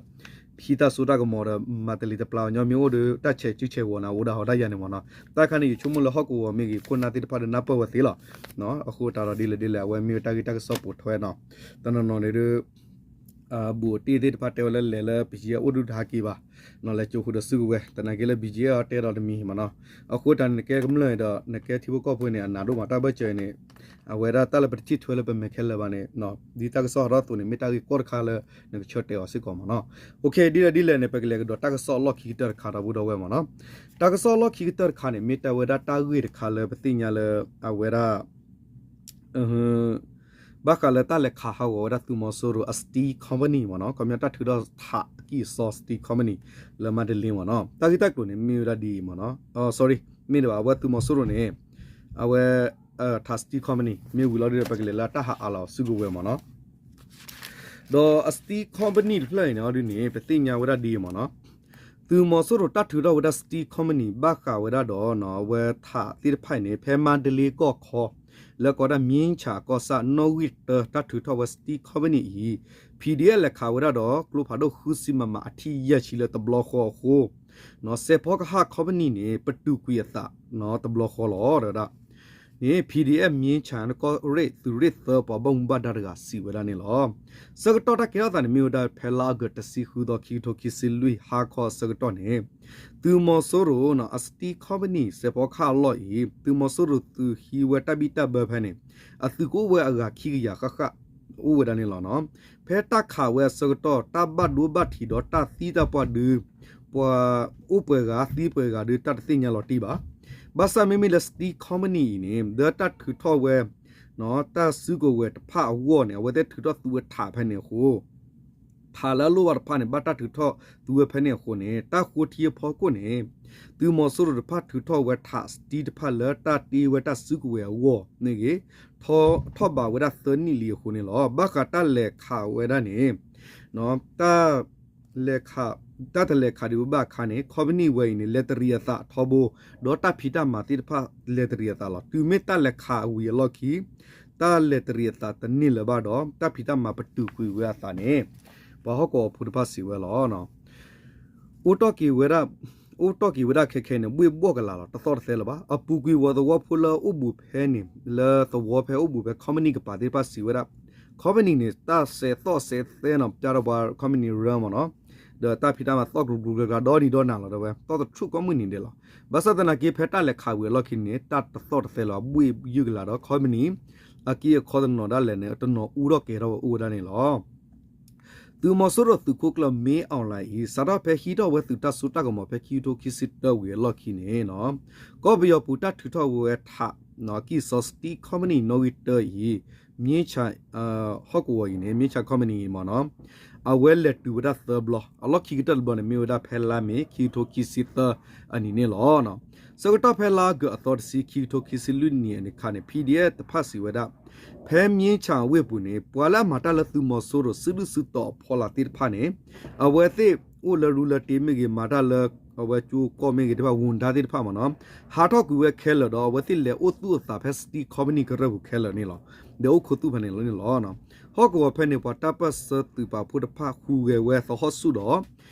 ဟံးတၢ်စိတၢ်ကမီၤဒီး မၤတလံၤတပျၢ်အီၤညီမ့ၢ်အိၣ်ဒီး တၢ်ဆဲးစုဆဲးဂီၤန့ၣ် အဝဲဒၣ်ဟီဒၣ်ယၤန့ၣ်မ့ၢ်နီၤ. တၢ်ခါန့ၣ် ယဆိကမိၣ်လၢဟီၣ်ကဝီၤမ့ၢ်ဂ့ၤ ခိၣ်နၢ်သ့ၣ်တဖၣ်ဒီးနၢ်ပၢၢ်ဝဲသ့လီၤ. အဃိသတးဒီးဒ်လဲၣ်ဒ်လဲၣ် အဝဲမ့ၢ်ဝဲတၢ်ဂ့ၢ်တၢ်ကစီၣ်ပိာ်ထွဲနီၤ. တနီၤနီၤန့ၣ်ဒီး ဘူးအတ့ၢ်သ့ၣ်တဖၣ်တဲဝဲလၢလဲၤလၢ ဘီကၠံအဲၣ် အိၣ်ဒုးတဟးက့ၤဘၣ်, လဲၤကၠိဃုာ်ဒီးစုကဝဲၤ, သနာ်က့လၢ ဘီကၠံအဲၣ် အီၤတဲဒီးတမံၤမ့ၢ်နီၤ, အဃိတၢ်န့ၣ် နကဲကမျၢၢ်ဒီး နကဲထံဖိကီၢ်ဖိန့ၣ် အနးဒိၣ်မး တၢ်ဘၢၣ်စၢၤအံၤန့ၣ်, အဝဲဒၣ်တၢ်လၢပတထံၣ်ထွဲလၢပမဲာ်ခဲလၢာ်ဘၣ်န့ၣ်, ဒ်တၢ်ကစီၣ်ဟးထီၣ်အသိးန့ၣ် မ့ၢ်တၢ်ဂ့ၢ်ကီတခါလၢ နကဆၢတဲာ်အီၤစ့ၢ်ကီးမ့ၢ်နီၤ. ဒ်လဲၣ်ဒ်လဲၣ်န့ၣ် ပကလဲၤကဒီးတၢ်ကစီၣ်အလီၢ်ခံကတၢၢ်တခါ ဒီပုၢ်ဒီဝဲၢ်မ့ၢ်နီၤ. တၢ်ကစီၣ်အလီၢ်ခံကတၢၢ်တခါန့ၣ် မ့ၢ်တဲဝဲဒၣ်တၢ်ဂ့ၢ်တခါလၢပသ့ၣ်ညါလၢ အဝဲဒၣ် ဘၣ်ဃးလၢတၢ်လဲၤခးဟးဂီၤဝဲဒၣ်သုးမီၤစိရိၤအ steel company မ့ၢ်နီၤ, ခီပညီတၢ်ထုးထီၣ်ထးကံၢ်စီ steel company လၢမါတလ့မ့ၢ်နီၤ. တၢ်ဂ့ၢ်တၢ်ကျိၤန့ၣ် မ့ၢ်ဝဲဒၣ်ဒ်အံၤမ့ၢ်နီၤ, sorry မ့ၢ်ဒ်ဘၣ် အဝဲသုးမီၤစိရိၤန့ၣ် အဝဲ ထး steel company မ့ၢ်ဝံၤလီၤဒ်ဒီး ပကလဲၤလၢတၢ်ဟးအါလီၤစုကဝဲၤမ့ၢ်နီၤ. ဒီးအ steel company တဖျၢၣ်အံၤန့ၣ် အီၤဒ်န့ၣ် ပသ့ၣ်ညါဝဲဒၣ်ဒ်အံၤမ့ၢ်နီၤ, သုးမီၤစိရိၤတၢ်ထုးထီၣ်ဝဲဒၣ် steel company ဘၣ်ဃးဝဲဒၣ်ဒီး အဝဲထးသ့ၣ်တဖၣ်အံၤန့ၣ် ဖဲမါတလ့ကီၢ်ခီ လၢကိးဒၣ် မြင်းခြံ အကီၢ်ဆၣ် နီၣ်ဂံၢ်တၢ တၢ်ထုးထီၣ်ဝဲ steel company အံၤ PDF လဲၤခးဝဲဒၣ်ဒီး ကျိဖးဒိၣ်ဃုဆံ မမ အထံၣ်ယဲၢ်ဆံလၢတဘျီဃီအဃိ စဲးဖီကဟၣ် company န့ၣ် ပတုာ်ကွံာ်အသး တဘျီဃီလီၤ တဲဝဲဒၣ်န့ၣ် PDF မြင်းခြံ ကီၢ်ရ့ၣ်သုးရ့ၣ်သၢ ပှၤဘၣ်မူဘၣ်ဒါတဂၤစံးဝဲဒၣ်န့ၣ်လီၤ. ဆၢကတီၢ်တၢ်ကဲထီၣ်သးန့ၣ် မ့ၢ်ဝဲဒၣ်ဖဲလါအီကူးတဆံဃုသီ ခံကထိခံဆံလွံၢ် ဟါခီအဆၢကတီၢ်န့ၣ် သုးမီၤစိရိၤအ steel company စဲးဖီကဟၣ်အလီၢ်အံၤ သုးမီၤစိရိၤသုးဟံးဝဲတၢ်ဘံၣ်တၢ်ဘၢဖဲန့ၣ် အသုးကအိၣ်ဝဲအဂၤခံကယၤဃၣ်ဃၣ် အိၣ်ဝဲဒၣ်န့ၣ်လီၤ. ဖဲတၢ်ခးဝဲအဆၢကတီၢ် တၢ်ဘၣ်ဒိဘၣ်ထံးဒီးတၢ်သံတၢ်ပှၢ်ဒု ပှၤအိၣ်ပှဲၤဂၤသံပှဲၤဂၤဒု တၢ်တသ့ၣ်ညါလီၤတံၢ်ဘၣ်. ဘၣ်ဆၣ်မ့မ့ၢ်လၢ steel company အံၤန့ၣ် လၢတၢ်ထုးထီၣ်ဝဲ တၢ်စုကဝဲၤတဖၣ်အဂီၢ်န့ၣ် အဝဲသ့ၣ်ထုးထီၣ်သူဝဲထးဖဲန့ၣ်အဃိ ထးလၢအလိၣ်ဘၣ်တဖၣ်န့ၣ် ဘၣ်တၢ်ထုးထီၣ်သူဝဲဖဲန့ၣ်အဃိန့ၣ် တၢ်ဃိထံအဖီခိၣ်န့ၣ် သုးမီၤစိရိၤတဖၣ်ထုးထီၣ်ဝဲထး steel တဖၣ်လၢတၢ်တ့ဝဲတၢ်စုကဝဲၤအဂီၢ်န့ၣ်ဂ့ၤ ထီၣ်ဘးဝဲဒၣ်သၢနံၣ်လံအဃိန့ၣ်လီၤ. ဘၣ်ဃးတၢ်လဲၤခးဝဲဒၣ်န့ၣ် တၢ် လဲၤခး တၢ်တလဲၤခးဒံးဝဲဘၣ်အခါန့ၣ် company ဝဲအံၤန့ၣ် လဲၤတရံးအသးထီဘိ ဒီးတၢ်ဖံးတၢ်မၤသ့ၣ်တဖၣ်လဲၤတရံးအသးလီၤ. တုၤမ့ၢ်တၢ်လဲၤခးဝံၤအလီၢ်ခံ တၢ်လဲၤတရံးအသးတန့ၢ်လၢၤဘၣ်ဒီး တၢ်ဖံးတၢ်မၤပတုာ်ကွံာ်ဝဲအသးန့ၣ် ပှၤဟီၣ်ကဝီၤဖိတဖၣ်စံးဝဲလီၤ. အိၣ်တ့ၢ်က့ၤဝဲဒၣ် အိၣ်တ့ၢ်က့ၤဝဲဒၣ်ခဲခဲန့ၣ် ဘှ့ၣ်ဘှီၣ်ကလာ်လီၤ တသီၣ်တသဲလၢၤဘၣ်. အပူၤကွံာ်ဝဲသဝီဖိလၢအိၣ်ဘူးဖဲန့ၣ် လၢသဝီဖဲအိၣ်ဘူးဖဲ company ကပၤသ့ၣ်တဖၣ်စံးဝဲဒၣ် company န့ၣ် တၢ်စဲးသီၣ်စဲးသဲနီၤ ပျၢ်ဒီးပှၤ company ရၢမ့ၢ်နီၤ ဒီးတၢ်ဖံးတၢ်မၤသီၣ်ကရူၢ်ကရူၢ်ကလာ်ဒီနံၤဒီနၤလီၤ တဲဝဲ သီၣ်တဆူၣ်ကိးမုၢ်နံၤဒဲးလီၤ. ဘၣ်ဆၣ်သနာ်က့ ဖဲတၢ်လဲၤခးဝံၤအလီၢ်ခံန့ၣ် တၢ်တသီၣ်တသဲလၢၤဘၣ် ဘှ့ၣ်ယုၢ်ကလာ်ဒီး ခီပနံၣ် အက့အခီတနီၤဒၣ်လဲာ်န့ၣ် တနီၤအူထီၣ်ကဲၤထီၣ်ဝဲအိၣ်ဝဲဒၣ်န့ၣ်လီၤ. သုးမီၤစိရိၤသုးခိၣ်ကျၢၢ် မ့ၢ်အီၣ်လဲၣ်အံၤ စးထီၣ်ဖဲဟံးထီၣ်ဝဲသုးတၢ်စိတၢ်ကမီၤဖဲခံကထိခံဆံတၢဝံၤအလီၢ်ခံန့ၣ် ကီၢ်ပယီၤပူၤတၢ်ထုးထီၣ်ဝဲထး ကံၢ်စီ Steel Company နီၣ်ဂံၢ်တၢအံၤ မြင်းခြံ ဟီၣ်ကဝီၤအံၤန့ၣ် မြင်းခြံ company အံၤမ့ၢ်နီၤ အဝဲလဲၤတုၤဝဲဒၣ်သၢဘျီ အလီၢ်ခံကတၢၢ်တဘျီန့ၣ် မ့ၢ်ဝဲဒၣ်ဖဲလါမ့ၤ ခံကထိခံဆံသၢအနံၤန့ၣ်လီၤ. ဆၢကတီၢ်ဖဲလါအီကူးအသီတဆံ ခံကထိခံဆံလွံၢ်နံၣ်အနံၤအခါန့ၣ် PDF တဖၣ်စံးဝဲဒၣ် ဖဲမြင်းခြံဝ့ၢ်ပူၤန့ၣ် ပှၤလၢအမၤတၢ်လၢသုးမီၤစိရိၤ စုဒုၣ်စုတီၤအဖီလာ်သ့ၣ်တဖၣ်န့ၣ် အဝဲသ့ၣ်အိၣ်လၢရူလၢတ့မ့ၢ်ဂ့ၤ မၤတၢ်လၢ အဝဲကၠိကီၢ်မ့ၢ်ဂ့ၤတဖၣ် ဝူၤဒါသ့ၣ်တဖၣ်မ့ၢ်နီၤ ဟးထီၣ်ကွံာ်ဝဲခဲလၢာ်ဒီး အဝဲသ့ၣ်လဲၤအိၣ်သူၣ်အသးဖဲ Steel Company ကရၢၢ်ပူၤခဲလၢာ်န့ၣ်လီၤ. လဲၤအိၣ်ခူသူၣ်ဖဲန့ၣ်လီၤန့ၣ်လီၤ. ဟီၣ်ကဝီၤဖဲန့ၣ် ပှၤတၢ်ပၢၢ်ဆၢသုးပာ်ဖှိၣ်တဖၣ်ဟူးဂဲၤဝဲသဟီၣ်ဆူၣ်ဒီး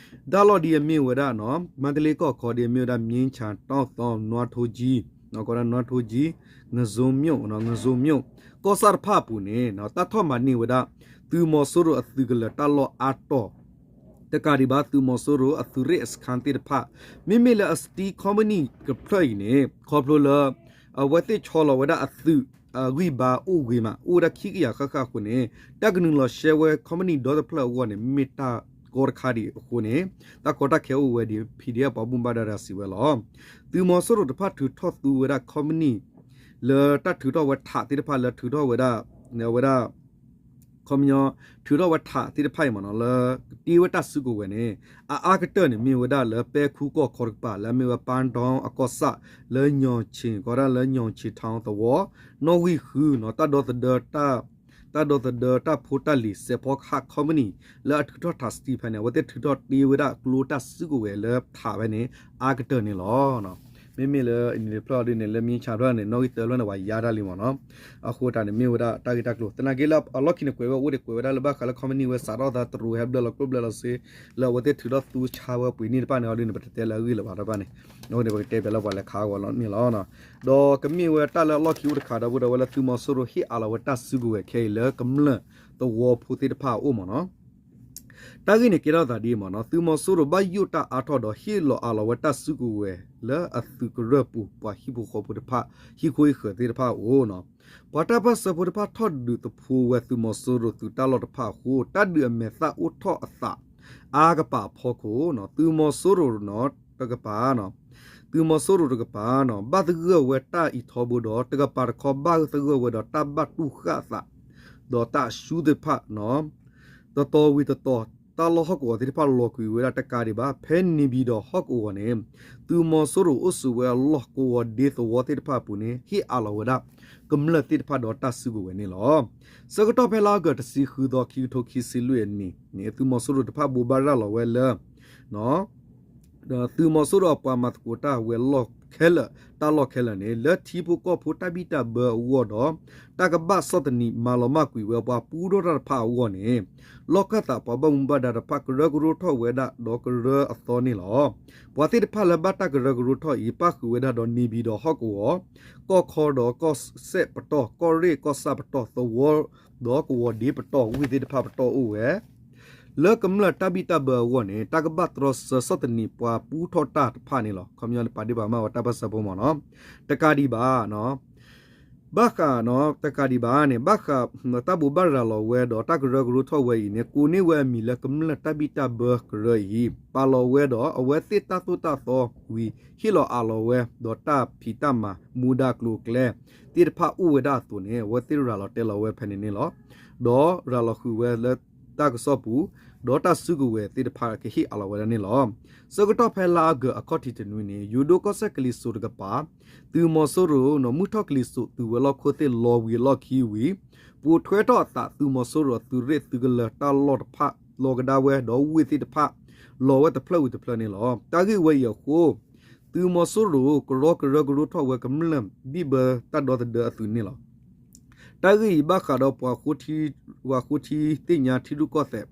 တၢ်လီၢ်ဒ်အမ့ၢ်ဝဲဒၣ် မန္တလေးကီၢ်ခီဒ်အမ့ၢ်ဝဲဒၣ် မြင်းခြံ တောင်သာ နွားထိုးကြီး ကီးဒၣ် နွားထိုးကြီး ငဇိုမြို့ ငဇိုမြို့ ကီၢ်ဆၣ်တဖၣ်အပူၤန့ၣ် တၢ်ထီၣ်မၤန့ၢ်ဝဲဒၣ် သုးမီၤစိရိၤအသုးကလၢၤတၢ်လီၢ်အါတီၤ တကးဒံးဘၣ် သုးမီၤစိရိၤအသုးရ့ၣ်အစခန်းသ့ၣ်တဖၣ် မ့မ့ၢ်လၢအ Steel Company ကဖျၢၣ်အံၤန့ၣ် ခီဖျိလၢ အဝဲသ့ၣ်ဆီလီၤဝဲဒၣ်အသုး အဂံၢ်ဘါအိၣ်ဂ့ၤမး အိၣ်ဝဲဒၣ်ခံကယၤဃၣ်ဃၣ်အဃိန့ၣ် တၢ်ကနုာ်လီၤရှဲဝဲ company ဒီတဖျၢၣ်အဂီၢ်န့ၣ် မ့ၢ်တၢ်ကီတခါဒံးအဃိန့ၣ် တၢ်ကီတၢ်ခဲအိၣ်ဝဲဒ် PDF ပှၤဘၣ်မူဘၣ်ဒါတဂၤစံးဝဲလီၤ. သုးမီၤစိရိၤတဖၣ်ထုးထီၣ်သူဝဲဒၣ် company လၢတၢ်ထုးထီၣ်ဝဲထးသ့ၣ်တဖၣ်လၢထုးထီၣ်ဝဲဒၣ် ဝဲဒၣ် ခီပညီ ထုးထီၣ်ဝဲထးသ့ၣ်တဖၣ်အံၤမ့ၢ်နီၤ လၢတ့ဝဲတၢ်စုကဝဲၤန့ၣ် အအါကတၢၢ်န့ၣ် မ့ၢ်ဝဲဒၣ်လၢပဲခူကီၢ်ခီတကပၤ လၢအမ့ၢ်ဝဲ ပန်းတောင် အကီၢ်ဆၣ် လၢညောင်ခြင် ကီးဒၣ်လၢညောင်ခြင် town သဝီ နီၣ်ဂံၢ်ဃုနီၤ တၢ်ဒီသဒၢ တၢ်ဒီသဒၢတၢ်ဖိတၢ်လံၤ စဲးဖီကဟၣ် company လၢအထုးထီၣ်ထး steel ဖဲန့ၣ် အဝဲသ့ၣ်ထုးထီၣ်တ့ဝဲဒၣ်ကျိတၢ်စုကဝဲၤလၢထးဖဲန့ၣ် အါကတၢၢ်န့ၣ်လီၤ. မ့မ့ၢ်လၢအံၤန့ၣ်တဖျၢၣ်ဒ်န့ၣ် လၢမြင်းခြံဖျၢၣ်န့ၣ် နီၣ်ဂံၢ်သၢဖျၢၣ်န့ၣ် ပှၤယါတၢ်လံမ့ၢ်နီၤ အဃိတၢ်န့ၣ် မ့ၢ်ဝဲဒၣ်တၢ်ဂ့ၢ်တၢ်ကျိၤ သနာ်က့လၢအလီၢ်ခံန့ၣ် ကွဲးဝဲအိၣ်ဒံး ကွဲးဝဲဒၣ်လၢဘၣ်ဃးလၢ company ဝဲစးထီၣ်သးတရူးဟဲဘျၢလီၤကျိၣ်ဘျၢလီၤစ့ လၢအဝဲသ့ၣ်ထုးထီၣ်သူဆါဝဲပှ့ၤန့ၢ်တဖၣ်န့ၣ် အီၤဒ်န့ၣ် ပတတဲလၢအဂ့ၢ်လၢၤဘၣ်တဖၣ်န့ၣ် အဃိန့ၣ် ပကတဲပၠးလၢပှၤလဲၤခးအဂီၢ်န့ၣ်လီၤ. ဒီးကမ့ၢ်ဝဲတၢ်လၢအလီၢ်ခံအိၣ်တခါဒီး ပဒီးဝဲလၢသုးမီၤစိရိၤဟ့ၣ်အးလီၤဝဲတၢ်စုကဝဲၤခဲအံၤလၢကမျၢၢ်သဝီဖိသ့ၣ်တဖၣ်အအိၣ်မ့ၢ်နီၤ တၢ်ဂ့ၢ်န့ၣ်ကဲထီၣ်သးဒ်အံၤမ့ၢ်နီၤ သုးမီၤစိရိၤဘၣ်ယိၣ်တၢ်အါထီၣ်ဒီးဟ့ၣ်လီၤအးလီၤဝဲတၢ်စုကဝဲၤလၢအသုးကရၢၢ်ပူၤ ပှၤဟံၣ်ဖိဃီဖိတဖၣ် ဟံၣ်ခိၣ်ဟံၣ်ဃၢၤသ့ၣ်တဖၣ်အအိၣ်နီၤ ပှၤတၢ်ပၢၢ်ဆၢဖိတဖၣ်ထီၣ်ဒုးသဖှိဝဲသုးမီၤစိရိၤသုးတၢ်လီၢ်တဖၣ်အဃိ တၢ်ဒုးအမဲာ်သၣ်အိၣ်ထီၣ်အသး အါကပၤအဖီခိၣ်နီၤ သုးမီၤစိရိၤနီၤ တကပၤ သုးမီၤစိရိၤတကပၤနီၤ ဘၣ်သဂၢၢ်ဝဲတၢ်အံးထီဘိဒီး တကပၤတခီဘၣ်သဂၢၢ်ဝဲဒီးတၢ်ဘၣ်တူၢ်ဃာ်အသး ဒီးတၢ်အရှုံးသ့ၣ်တဖၣ်နီၤ တတီၤဝံၤတတီၤ တၢ်လီၢ်ဟီၣ်ကဝီၤသ့ၣ်တဖၣ်လီၤကွံာ်ဝဲဒၣ်တကးဒံးဘၣ် ဖဲန့ၣ်ပၠံၤဒီးဟီၣ်ကဝီၤန့ၣ် သုးမီၤစိရိၤအိၣ်ဆိးဝဲအလီၢ်ကဝီၤဒ့သဝီသ့ၣ်တဖၣ်အပူၤန့ၣ် ဟ့ၣ်အးလီၤဝဲဒၣ် ကမျၢၢ်သ့ၣ်တဖၣ်ဒီးတၢ်စုကဝဲၤန့ၣ်လီၤ. ဆၢကတီၢ်ဖဲလါအီကူးတဆံဃုသီ ခံကထိခံဆံလွံၢ်အနံၣ်န့ၣ် သုးမီၤစိရိၤတဖၣ်ဘိးဘၣ်ရၤလီၤဝဲလၢ သုးမီၤစိရိၤအပှၤမၤသကိးတၢ်ဝဲလီၢ်ခဲလၢာ် တၢ်လီၢ်ခဲလၢာ်န့ၣ် လၢထံဖိကီၢ်ဖိတၢ်ဘံၣ်တၢ်ဘၢအဂီၢ်ဒီး တၢ်ကဘၣ်ဆီၣ်သနံးမၤလီၤမၢ်ကွံာ်ဝဲပှၤပူထီၣ်တၢ်တဖၣ်အဂီၢ်န့ၣ် လီၢ်ခၢၣ်သးပှၤဘၣ်မူဘၣ်ဒါတဖၣ်ကရၢကရိထီၣ်ဝဲဒၣ်ဒီးကရၢအသီန့ၣ်လီၤ. ပှၤသ့ၣ်တဖၣ်လၢဘၣ်တၢ်ကရၢကရိထီၣ်အံၤ ပၣ်ဃုာ်ဝဲဒၣ်ဒီးန့ၣ်ပၠံၤဒီးဟီၣ်ကဝီၤ ကီၢ်ခီဒီးကီၢ်စဲၣ်ပတီၢ် ကီၢ်ရ့ၣ်ကီၢ်ဆၣ်ပတီၢ် သဝီဒီးကဝီၤဒ့ပတီၢ် ဝ့ၢ်သ့ၣ်တဖၣ်ပတီၢ်အိၣ်ဝဲ လၢကမျၢၢ်တၢ်ဘံၣ်တၢ်ဘၢအဂီၢ်န့ၣ် တၢ်ကဘၣ်တြီဆၢဆီၣ်သနံးပှၤပူထီၣ်တၢ်တဖၣ်န့ၣ်လီၤ. ခီပညီန့ၣ်ပာ်ဒ့ၣ်ပာ်ကမၣ်ဝဲတၢ်ပၢၢ်ဆၢဖိမ့ၢ်နီၤ တကးဒံးဘၣ် ဘၣ်ဃး တကးဒံးဘၣ်န့ၣ် ဘၣ်ဃးတၢ်ဘိးဘၣ်ရၤလီၤဝဲဒီးတၢ်ကရၢကရိထီၣ်ဝဲအံၤန့ၣ် ကိးန့ၢ်ဝဲအမံၤလၢကမျၢၢ်တၢ်ဘံၣ်တၢ်ဘၢကရၢအံၤ ပာ်လီၤဝဲဒီးအဝဲသ့ၣ်တၢ်သိၣ်တၢ်သီဝံၤ ဟ့ၣ်လီၤအးလီၤဝဲဒီးတၢ်ဖံးတၢ်မၤမူဒါကျိၤကျဲသ့ၣ်တဖၣ်အိၣ်ဝဲဒၣ်အသိးန့ၣ် အဝဲသ့ၣ်ရၤလီၤတဲလီၤဝဲဖဲန့ၣ်န့ၣ်လီၤ. ဒီးရၤလီၤဃုာ်ဝဲလၢတၢ်ကစီၣ်ပူၤ ဒီးတၢ်စုကဝဲၤသ့ၣ်တဖၣ်ကဟ့ၣ်အးလီၤဝဲဒၣ်န့ၣ်လီၤ. ဆၢကတီၢ်ဖဲလါအီကူးအခီၣ်ထံးတနွံန့ၣ် ယိၤဒိၣ်ကီၢ်စဲၣ်ကလံၤစိးတကပၤ သုးမီၤစိရိၤနီၤ မုၢ်ထီၣ်ကလံၤစိးသုးဝဲၤလီၢ်ခိၣ်သ့ၣ်လီၤဝံၤအလီၢ်ခံဝံၤ ပိာ်ထွဲထီၣ်အသး သုးမီၤစိရိၤအသုးရ့ၣ်သုးကလၢၤတၢ်လီၢ်တဖၣ် လီၤကဒါဝဲဒီးဝ့ၢ်သ့ၣ်တဖၣ် လီၤဝဲတဖျၢၣ်ဝံၤတဖျၢၣ်န့ၣ်လီၤ. တၢ်ဂ့ၢ်ဝဲအံၤအဃိ သုးမီၤစိရိၤကရီကရၢကရိထီၣ်ဝဲကမျၢၢ်ဘံၣ်ဘၢတၢ်ဒီသဒၢအသုးန့ၣ်လီၤ. တၢ်ဂ့ၢ်အံၤဘၣ်ဃးဒီးပှၤဃိထံ ဝၤဃိထံသ့ၣ်ညါထံရူၢ်ကီၢ်သဲး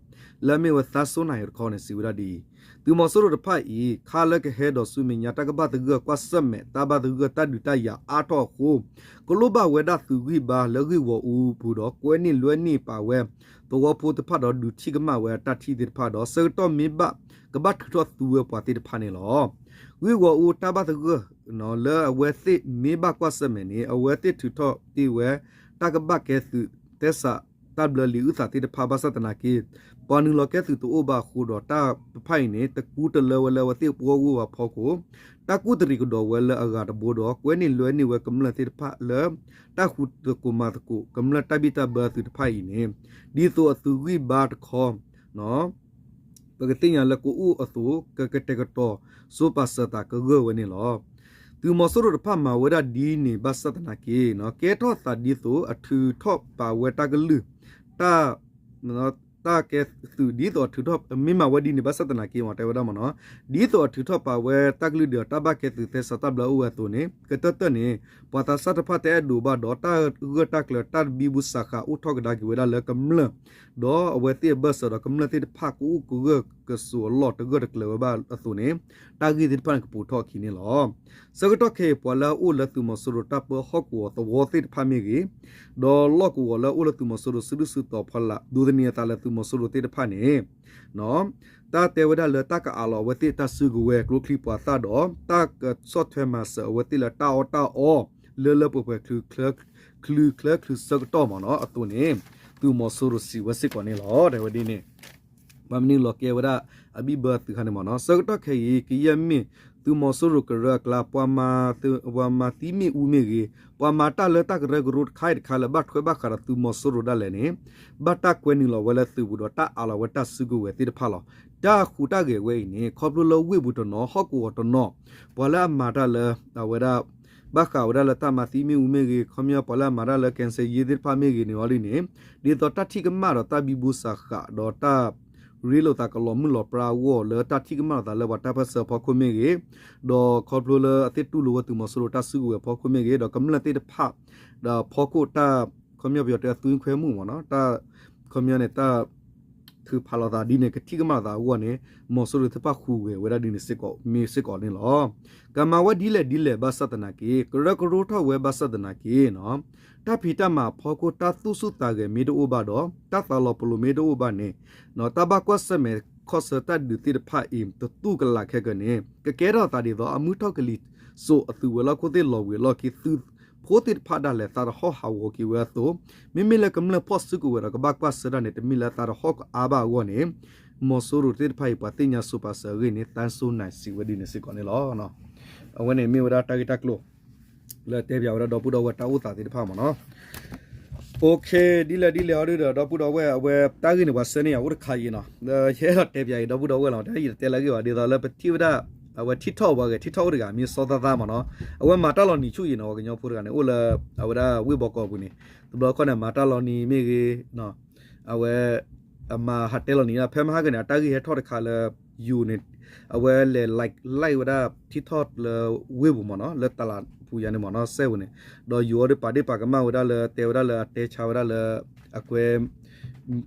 လၢအမ့ၢ်ဝဲသါစိနၢ်အံၤတခီန့ၣ် စံးဝဲဒၣ်ဒ်အံၤ, သုးမီၤစိရိၤတဖၣ်အံၤ ခါလၢကဟဲဒီးဆူမဲာ်ညါတၢ်ကဘၣ်သဂၢၢ်ကွၢ်ဆၢၣ်မဲာ် တၢ်ဘၣ်သဂၢၢ်တၢ်ဒုးတၢ်ယၤအါထီၣ်အဃိ ကလိၣ်ဘၣ်ဝဲဒၣ်သုးဂံၢ်ဘါလၢဂ့ၢ်ဂီၤအူပူၤဒီး ကွဲန့ၢ်လွဲန့ၢ်ပာ်ဝဲ သဝီဖိတဖၣ်ဒီးဒုးထံၣ်ကမၣ်ဝဲတၢ်ထံၣ်သ့ၣ်တဖၣ်ဒီး ဆၢကတီၢ်မ့ၢ်ဘၣ် ကဘၣ်ထုးထီၣ်သူဝဲပှၤသ့ၣ်တဖၣ်န့ၣ်လီၤ. ဂ့ၢ်ဂီၤအူတၢ်ဘၣ်သဂၢၢ် လၢအဝဲသ့ၣ်မ့ၢ်ဘၣ်ကွၢ်ဆၢၣ်မဲာ်န့ၣ် အဝဲသ့ၣ်ထုးထီၣ်တ့ၢ်ဝဲ တၢ်ကဘၣ်ကဲသုး သဲစးတၢ်ဘျၢလံာ်အုၣ်သးသ့ၣ်တဖၣ်ဘၣ်ဆၣ်သနာ်က့ ပှၤနုာ်လီၤကဲသုးတအိၣ်ဘၣ်အဃိဒီး တၢ်တဖၣ်အံၤန့ၣ် တကူတလၢဝဲလၢအဝဲသ့ၣ်ပဂီၢ်ဝဲဖီခိၣ် တၢ်ကူၣ်တရံးကဒီးဝဲလၢအဂၤတဘိဒီး ကွဲန့ၢ်လွဲန့ၢ်ဝဲကမျၢၢ်သ့ၣ်တဖၣ်လၢ တၢ်ဃူသကိးမၤသကိး ကမျၢၢ်တၢ်ဘံၣ်တၢ်ဘၢအသုးတဖၣ်အံၤန့ၣ် ဒ်သိးအသုးဂံၢ်ဘါတခီ ပကသ့ၣ်ညါလၢကအိၣ်အသိး ကကတဲာ်ကတီၤ စိပာ်စၢၤသးကဂၢၢ်ဝဲန့ၣ်လီၤ. သုးမီၤစိရိၤတဖၣ်မၤဝဲဒၣ်ဒ်န့ၣ်ဘၣ်ဆၣ်သနာ်က့ ကဲထီၣ်သးဒ်သိးအထုးထီၣ်ပာ်ဝဲတၢ်ကလုၢ် တၢ် တၢ်ကဲသုးဒ်သိးအထုးထီၣ် မ့ၢ်မၤဝဲဒ်န့ၣ်ဘၣ်ဆၣ်သနာ်က့ မ့ၢ်တဲဝဲဒၣ်မ့ၢ်နီၤ ဒ်သိးအထုးထီၣ်ပာ်ဝဲတၢ်ကလုၢ်ဒီးတၢ်ဘၣ်ကဲသုးသဲစးတၢ်ဘျၢအိၣ်ဝဲအသိးန့ၣ် ကတၢၢ်တၢၢ်န့ၣ် ပှၤသးစၢ်တဖၣ်တအဲၣ်ဒိးဘၣ်ဒီး တၢ်ဂၢၢ်တၢ်ကျၢၤတၢ်ဘံဘူစးဃးအိၣ်ထီၣ်ကဒါက့ၤဝဲဒၣ်လၢကမျၢၢ် ဒီးအဝဲသ့ၣ်အဘၢၣ်စၢၤဒီးကမျၢၢ်သ့ၣ်တဖၣ် ကအိၣ်ကဂၢၢ်ကကျၢၤဝဲဘၣ်အသိးန့ၣ် တၢ်ဂ့ၢ်သ့ၣ်တဖၣ်န့ၣ် ကပိာ်ထီၣ်အခံန့ၣ်လီၤ. ဆၢကတီၢ်ခဲအံၤ ပှၤလၢအအိၣ်လၢသုးမီၤစိရိၤတၢ်ပၢဟီၣ်ကဝီၤသဝီသ့ၣ်တဖၣ်မ့ၢ်ဂ့ၤ, ဒီးလီၢ်ကဝီၤလၢအအိၣ်လၢသုးမီၤစိရိၤစုဒုၣ်စုတီၤဖီလာ် ဒိးသန့ၤအသးလၢသုးမီၤစိရိၤသ့ၣ်တဖၣ်န့ၣ် တၢ်တဲဝဲဒၣ်လၢတၢ်ကအးလီၤအဝဲသ့ၣ်တၢ်စုကဝဲၤကျိချံမျိာ်သၣ်ဒီး တၢ်ကဆီၣ်ထွဲမၤစၢၤအဝဲသ့ၣ်လၢတၢ်အီၣ်တၢ်အီ လၢလၢပှဲၤပှဲၤ ချုးချၢချုးဆၢကတီၢ်မ့ၢ်နီၤ အသိးန့ၣ် သုးမီၤစိရိၤစံးဝဲစ့ၢ်ကီးန့ၣ်လီၤ. တဲဝဲဒ်န့ၣ် ပှၤမနုၤလီၤကဲဝဲဒၣ် အဘံၣ်ဘၢသုးခါန့ၣ်မ့ၢ်နီၤ ဆၢကတီၢ်ခဲအံၤ ကယဲၢ်မ့ၢ်သုးမီၤစိရိၤကရၢအကျါ ပှၤမၤသံမ့ၣ်အူမ့ၢ်ဂ့ၤ, ပှၤမၤတၢ်လၢတၢ်ကရၢကရိတခါအံၤတခါလၢဘၣ်ထွဲဘၣ်ဃးဒီးသုးမီၤစိရိၤဒၣ်လဲာ်န့ၣ် ဘၣ်တၢ်ကွဲနုာ်လီၤဝဲလၢသုးပူၤဒီးတၢ်အးလီၤဝဲတၢ်စုကဝဲၤသ့ၣ်တဖၣ်လီၤ. တၢ်ဃူတၢ်ဂဲၤဝဲအံၤန့ၣ် ခီဖျိလၢဝ့ၢ်ပူၤတနီၤ ဟီၣ်ကဝီၤတနီၤ ပှၤလၢအမၤတၢ်လၢ အဝဲဒၣ် ဘၣ်ဃးဝဲဒၣ်လၢတၢ်မၤသံမ့ၣ်အူမ့ၢ်ဂ့ၤ, ခီပညီပှၤလၢအမၤတၢ်လၢ ကဲစၢ်ယ့သ့ၣ်တဖၣ်မ့ၢ်ဂ့ၤန့ၣ်အီၤဒ်န့ၣ် ဒ်သိးတၢ်ထံၣ်ကမၣ်ဒီးတၢ်ဘံဘူစးဃးဒီးတၢ် ရ့လိာ်သးကလီၤမုၢ်လီၤပြါအဂီၢ်လၢတၢ်ထံၣ်ကမၣ်လိာ်သးလၢပှၤတၢ်ပၢၢ်ဆၢအဖီခိၣ်မ့ၢ်ဂ့ၤ, ဒီးခီဖျိလၢအသ့ၣ်တူၢ်လိာ်ဝဲသုးမီၤစိရိၤတၢ်စုကဝဲၤအဖီခိၣ်မ့ၢ်ဂ့ၤ, ဒီးကမျၢၢ်သ့ၣ်တဖၣ် ဒီးဖီခိၣ်တၢ် ခီပညီပယီၤတဲအသုခွဲမုၣ်မ့ၢ်နီၤ တၢ် ခီပညီန့ၣ် တၢ်ထုးဖးလိာ်သးဒ်န့ၣ် ကထံၣ်ကမၣ်လိာ်သးအဂီၢ်န့ၣ် မီၤစိရိၤသ့ၣ်တဖၣ်ဃူးဂဲၤဝဲဒၣ်ဒ်န့ၣ်စ့ၢ်ကီး မ့ၢ်စ့ၢ်ကီးန့ၣ်လီၤ. ကမၤဝဲဒ်လဲၣ်ဒ်လဲၣ်ဘၣ်ဆၣ်သနာ်က့ ကရၢကရိထီၣ်ဝဲဘၣ်ဆၣ်သနာ်က့ တၢ်ဖံးတၢ်မၤအဖီခိၣ် တၢ်သူၣ်ဆူၣ်သးဂဲၤမ့ၢ်တအိၣ်ဘၣ်ဒီး တၢ်သးလီၤပလိာ်မ့ၢ်တအိၣ်ဘၣ်န့ၣ် တၢ်ဘၣ်ကွၢ်ဆၢၣ်မဲာ်ခီၣ်ဆၢတၢ်ဒုးသ့ၣ်တဖၣ်အံၤ တတူၢ်ကလာ်ခဲကနံၣ် ကကဲထီၣ်သးဒ်သိး အမုၢ်ထီၣ်ကလံၤစိးအသုးဝဲၤလီၢ်ခိၣ်သ့ၣ်လီၤဝံၤအလီၢ်ခံ သုးဖိသ့ၣ်တဖၣ်ဒၣ်လဲာ်သးတဟီၣ်ဟးဂီၤက့ၤဝဲအသိး, မ့မ့ၢ်လၢကမျၢၢ်ဖီၣ်စုကဝဲၤဒီးကဘၣ်ကွၢ်ဆၢၣ်တၢ်န့ၣ် တမ့ၢ်လၢသးတဟီၣ်ကအါဘၣ်အဂီၢ်န့ၣ် မီၤစိရိၤသ့ၣ်တဖၣ်အံၤ ပှၤသ့ၣ်ညါစိၤပာ်စၢၤအဂ့ၢ်န့ၣ် သန်းစိုးနိုင် စံးဝဲဒ်န့ၣ်စ့ၢ်ကီးန့ၣ်လီၤ. အဝဲန့ၣ်မ့ၢ်ဝဲဒၣ်တၢ်ဂ့ၢ်တၢ်ကျိၤ လၢတဲပၠးဝဲဒၣ်ဒီပုၢ်ဒီဝဲၢ်တၢ်အိၣ်သးသ့ၣ်တဖၣ်မ့ၢ်နီၤ. ဒ်လဲၣ်ဒ်လဲၣ်အီၤဒုဒီး ဒီပုၢ်ဒီဝဲၢ် အဝဲတၢ်ဂ့ၢ်န့ၣ် ပှၤဆှၢန့ၢ်ယၤအိၣ်တခါအံၤနီၤ, ယအဲၣ်ဒိးတဲပၠးအံၤဒီပုၢ်ဒီဝဲၢ်လီၤ, တၢ်ယတတဲလၢအဂ့ၢ်ဘၣ် ဒ်သိးလၢပထံၣ်ဝဲဒၣ် အဝဲထံထီၣ်ဝဲဂ့ၤ ထံထီၣ်အိၣ်တဂၤ မံၤစီသးသးမ့ၢ်နီၤ, အဝဲမၤတၢ်လီၤနံၤဆူၣ်အံၤနီၤ, ပှၤကညီဖိတဂၤန့ၣ် အိၣ်လၢ အဝဲဒၣ်ဝ့ၢ်ဘီကီးပူၤန့ၣ် တဘျီခီန့ၣ် မၤတၢ်လီၤနံၤမ့ၢ်ဂ့ၤ အဝဲ အမၤဟးတဲလီၤနံၤ ဖဲမဟါကန့ၣ် အတၢ်ဂ့ၢ်ဟဲထီၣ်တခါလၢ ယိၤန့ၣ် အဝဲလဲၤ like like ဝဲဒၣ်ထံထီၣ်လၢဝ့ၢ်ပူၤမ့ၢ်နီၤ, လၢတလးပူၤယၤန့ၣ်မ့ၢ်နီၤ စဲပူၤန့ၣ်, ဒီးယိၤအီၤဒုးပာ်ဒ့ၣ်ပာ်ကမၣ်ဝဲဒၣ်လၢ တဲဝဲဒၣ်လၢအတဲဆါဝဲဒၣ်လၢ အကွဲ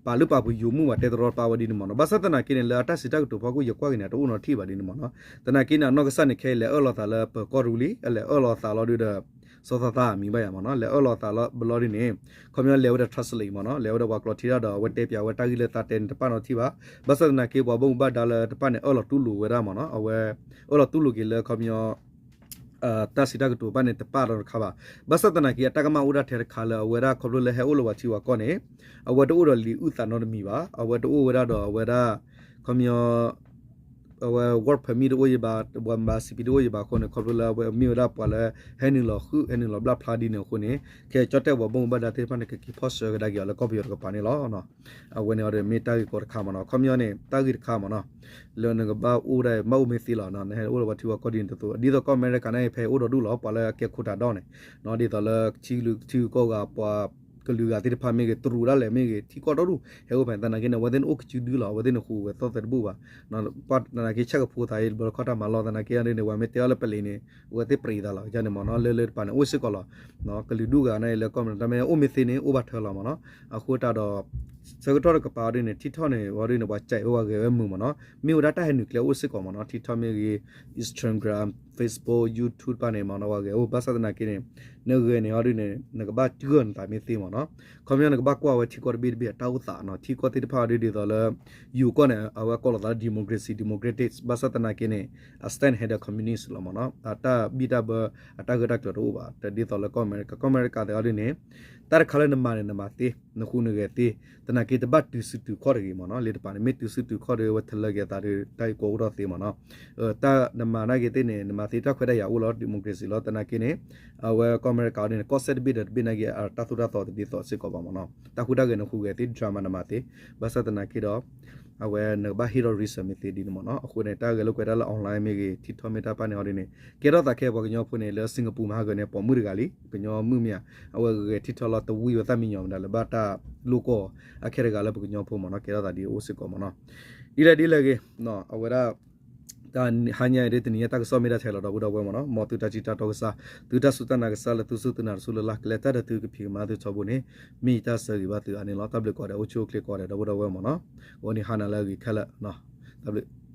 ပာ်လုၢ်ပာ်ပှ့ၤယိၤမုၣ်ဘၣ်တဲတရီတပါဝဲဒ်န့ၣ်မ့ၢ်နီၤ, ဘၣ်ဆၣ်သနာ်က့န့ၣ် လၢအတၢ်စံးတၢ်ကတိၤဖီခိၣ်ယကွၢ်က့ၤန့ၣ် တအိၣ်နီတထံၣ်ဘၣ်ဒ်န့ၣ်မ့ၢ်နီၤ, သနာ်က့န့ၣ် အနီၢ်ကစၢ်န့ၣ် ခဲအံၤလဲၤအၢၣ်လီၤသးလၢပၢၤကီၢ်ရူလံ, အလဲၤအၢၣ်လီၤသးလီၤဒုဒီး စီၤသးသးမံၤဘၣ်ယၤမ့ၢ်နီၤ, လဲၤအၢၣ်လီၤသးလီၤဘျီဒ်န့ၣ်, ခီပညီလဲၤဝဲဒၣ် translate မ့ၢ်နီၤ, လဲၤဝဲဒၣ်ပှၤကျိာ်ထံတၢ်ဒီး အဝဲတဲပၠးဝဲတၢ်ဂ့ၢ်လၢသးတဲန့ၣ် တပာ်နီတထံၣ်ဘၣ်, ဘၣ်ဆၣ်သနာ်က့ ပှၤဘၣ်မူဘၣ်ဒါလၢတပာ်န့ၣ် အၢၣ်လီၤတူၢ်လိာ်ဝဲဒၣ်မ့ၢ်နီၤ, အဝဲ အၢၣ်လီၤတူၢ်လိာ်က့ၤလၢခီပညီ တၢ်စံးတၢ်ကတိၤတဖၣ်န့ၣ် တပာ်ဒီးတခါဘၣ်, ဘၣ်ဆၣ်သနာ်က့ အတၢ်ကမၣ်အိၣ်ဒၣ်ထဲတခါလၢအဝဲဒၣ်ခီဖျိလၢဟဲအိၣ်လၢပှၤထံပှၤကီၢ်န့ၣ်, အဝဲတအိၣ်ဒီးလံာ်အုၣ်သးနီတမံၤဘၣ်, အဝဲတအိၣ်ဝဲဒၣ်ဒီးအဝဲဒၣ် ခီပညီ အဝဲ work permit တအိၣ်ယံၤဘၣ်, ပှၤမၤ စီပံ တအိၣ်ယံၤဘၣ်အဃိန့ၣ် ခီဖျိလၢအဝဲမ့ၢ်ဝဲဒၣ်ပှၤလၢ ဟဲနုာ်လီၤဟုၣ် ဟဲနုာ်လီၤဘျၣ်ဖျါဒ်န့ၣ်အဃိန့ၣ် ခဲကၠီၣ်တဲၣ်ပှၤဘၣ်မူဘၣ်ဒါသ့ၣ်တဖၣ်န့ၣ် ကက့ၤဖီၣ်ဆှၢကဒါက့ၤအီၤလၢကီၢ်ပယီၤတကပၤန့ၣ်လီၤ. အဝဲန့ၣ်အီၤဒီးမ့ၢ်တၢ်ဂ့ၢ်ကီတခါမ့ၢ်နီၤ, ခီပညီန့ၣ် တၢ်ဂ့ၢ်တခါမ့ၢ်နီၤ, လၢနကဘၣ်အိၣ်ဒၣ် ဘၣ်အိၣ်မ့ၢ်သ့လီၤ, နဟဲအိၣ်လၢပှၤထံပှၤကီၢ်ဒ်န့ၣ်တသိး ဒ်သိးကီၢ်အမဲရကၤန့ၣ် ဖဲအိၣ်ဒီးဒူၣ်လီၤ, ပှၤလၢအကဲခိၣ်တၢ်ဒီန့ၣ်, ဒ်သိးလၢထံကီၢ်ဂၤ ပှၤကလုာ်ဂၤသ့ၣ်တဖၣ်မ့ၢ်ဂ့ၤ တရူးဒၣ်လဲာ်မ့ၢ်ဂ့ၤ ထံကီၢ်ဒီဒူၣ် ဟဲအိၣ်ဖဲသနာ်က့န့ၣ် အဝဲသ့ၣ်န့ၣ်အိၣ်ကစုဒုလီၤ, အဝဲသ့ၣ်န့ၣ်ဃူဝဲသီၣ်သဲတဘူၣ်ဘၣ်, ပှၤသနာ်က့ဆၣ်ကဖိသးအံၤ တဘျီခီၣ်တၢ်မၤလီၤသနာ်က့အီၤဒ်န့ၣ် ပှၤမ့ၢ်တဲအီၤလၢပလံးန့ၣ် အဝဲသ့ၣ်ပြံးသးလီၤ, ကန့ၣ်မ့ၢ်နီၤ လၢလၢတပၤန့ၣ် အိၣ်စ့ၢ်ကီးလီၤ, ကလုာ်ဒူၣ်ဂၤန့ၣ် လၢကီၢ်မ့ၢ်တၢ်မ့ၢ်အိၣ်မ့ၢ်သ့န့ၣ် အိၣ်ဘၣ်ထၢလီၤမ့ၢ်နီၤ, အဃိတၢ်ဒီး ဆၢကတီၢ်တကပၤအီၤဒ်န့ၣ် TikTok န့ၣ် အီၤဒ်န့ၣ် ပှၤကဲဝဲ ပှၤဂဲၤဝဲမုာ်မ့ၢ်နီၤ. မ့ၢ်ဝဲဒၣ်တၢ်ဟဲနုာ်ကျဲအိၣ်စ့ၢ်ကီးမ့ၢ်နီၤ. TikTok မ့ၢ်ဂ့ၤ, Instagram, Facebook, YouTube တဖၣ်န့ၣ်မ့ၢ်နီၤ ပှၤဂဲၤအိၣ် ဘၣ်ဆၣ်သနာ်က့န့ၣ် နဂဲၤန့ၣ်အီၤဒ်န့ၣ် နကဘၣ်ဂၢၢ်နသးမ့ၢ်သ့မ့ၢ်နီၤ. ခီပညီနကဘၣ်ကွၢ်ဝဲထံကီၢ်တဘ့ၣ်တဘ့ၣ်အတၢ်အိၣ်သးနီၤ. ထံကီၢ်သ့ၣ်တဖၣ်အီၤဒ်ဒ်သိးလၢ ယူၤကီၢ်န့ၣ် အဝဲကိးလီၤသးလၢ democracy, democratics ဘၣ်ဆၣ်သနာ်က့န့ၣ် အ stand ဟဲဒီး communist လီၤမ့ၢ်နီၤ. အတၢ်ဘံၣ်တၢ်ဘၢ အတၢ်ဂၢၢ်တၢ်ကျၢၤတအိၣ်ဘၣ်. တဒ်သိးလၢကီၢ်အမဲရကၤ, ကီၢ်အမဲရကၤသ့ၣ်အီၤဒ်န့ၣ် တၢ်တခါလၢနမၤန့ၣ် နမၤသ့, နဃုနဂဲၤသ့, သနာ်က့တဘၣ်တုၤစုတုၤခီၣ်တဂ့ၤမ့ၢ်နီၤ. လၢတပၤန့ၣ် မ့ၢ်တုၤစုတုၤခီၣ်ဒီး အဝဲထလၢက့ၤအသးဒီး တၢ်ဂ့ၢ်ကီအိၣ်ထီၣ်သ့မ့ၢ်နီၤ. တၢ်နမၤနာ်က့သ့ၣ်န့ၣ် နမၤသ့တၢ်ခွဲးတၢ်ယာ်အိၣ်လီၤ democracy လီၤ. သနာ်က့န့ၣ် အဝဲကီၢ်အမဲရကၤအီၤဒ်န့ၣ် ကီၢ်စဲၣ်တဘ့ၣ်ဒီးတဘ့ၣ်နာ်က့ အတၢ်သိၣ်တၢ်သီတဒ်သိးစ့ၢ်ကီးဘၣ်မ့ၢ်နီၤ. တၢ်ဟူးတၢ်ဂဲၤနဃုဂဲၤသ့ drama နမၤသ့, ဘၣ်ဆၣ်သနာ်က့ဒီး အဝဲနကဘၣ်ဟ့ၣ်ထီၣ် reason မ့ၢ်သ့ဒ်န့ၣ်မ့ၢ်နီၤ. အဃိန့ၣ် တၢ်ဂဲၤလိာ်ကွဲတၢ်လၢ online မ့ၢ်ဂ့ၤ, TikTok မ့ၢ်တၢ်တဖၣ်န့ၣ်အီၤဒ်န့ၣ် ကဲထီၣ်သးခဲအံၤပှၤကညီဖိန့ၣ် လၢ Singapore မဟါဂၤန့ၣ် ပိာ်မုၣ်တဂၤလံ, ကညီမုၣ်မ့ၢ်ဧါ, အဝဲဂဲၤ TikTok လီၤ တဝံဝဲသၣ်မံညီၤမတၤလၢၤဘၣ်တၢ်လိၣ်ကီၢ် အခဲတဂၤလၢပကညီဖိမ့ၢ်နီၤ, ကဲထီၣ်သးဒ်အိၣ်စ့ၢ်ကီးမ့ၢ်နီၤ. ဒ်လဲၣ်ဒ်လဲၣ်ဂ့ၤ, အဝဲဒၣ် တၢ်ဟါညါအံၤဒ်တနံၤညါတၢ်ကစီၣ်မ့ၢ်ဒၣ်ထဲလီၤ ဒီပုၢ်ဒီဝဲၢ်မ့ၢ်နီၤ. မ်သုတၢ်ထံၣ်တၢ်တီကစၢ်, သုတၢ်စူၢ်တၢ်နာ်ကစၢ်လၢသုစူၢ်သုနာ်တစူၢ်လၢ်လၢ် ကလဲၤတၢ်ဒီးသုကဖံးကမၤသုထီဘိန့ၣ် မ့ၢ်ယတၢ်ဆၢဂ့ၤဘၣ်သုအါန့ၣ်လီၤ. တၢ်ဘျုးကိးဂၤဒဲး အိၣ်ဆူၣ်အိၣ်ချ့ကိးဂၤဒဲး ဒီပုၢ်ဒီဝဲၢ်မ့ၢ်နီၤ. အဝဲန့ၣ်ဟါနၤလၢအဂ့ၤခဲလၢာ်, တၢ်ဘျုး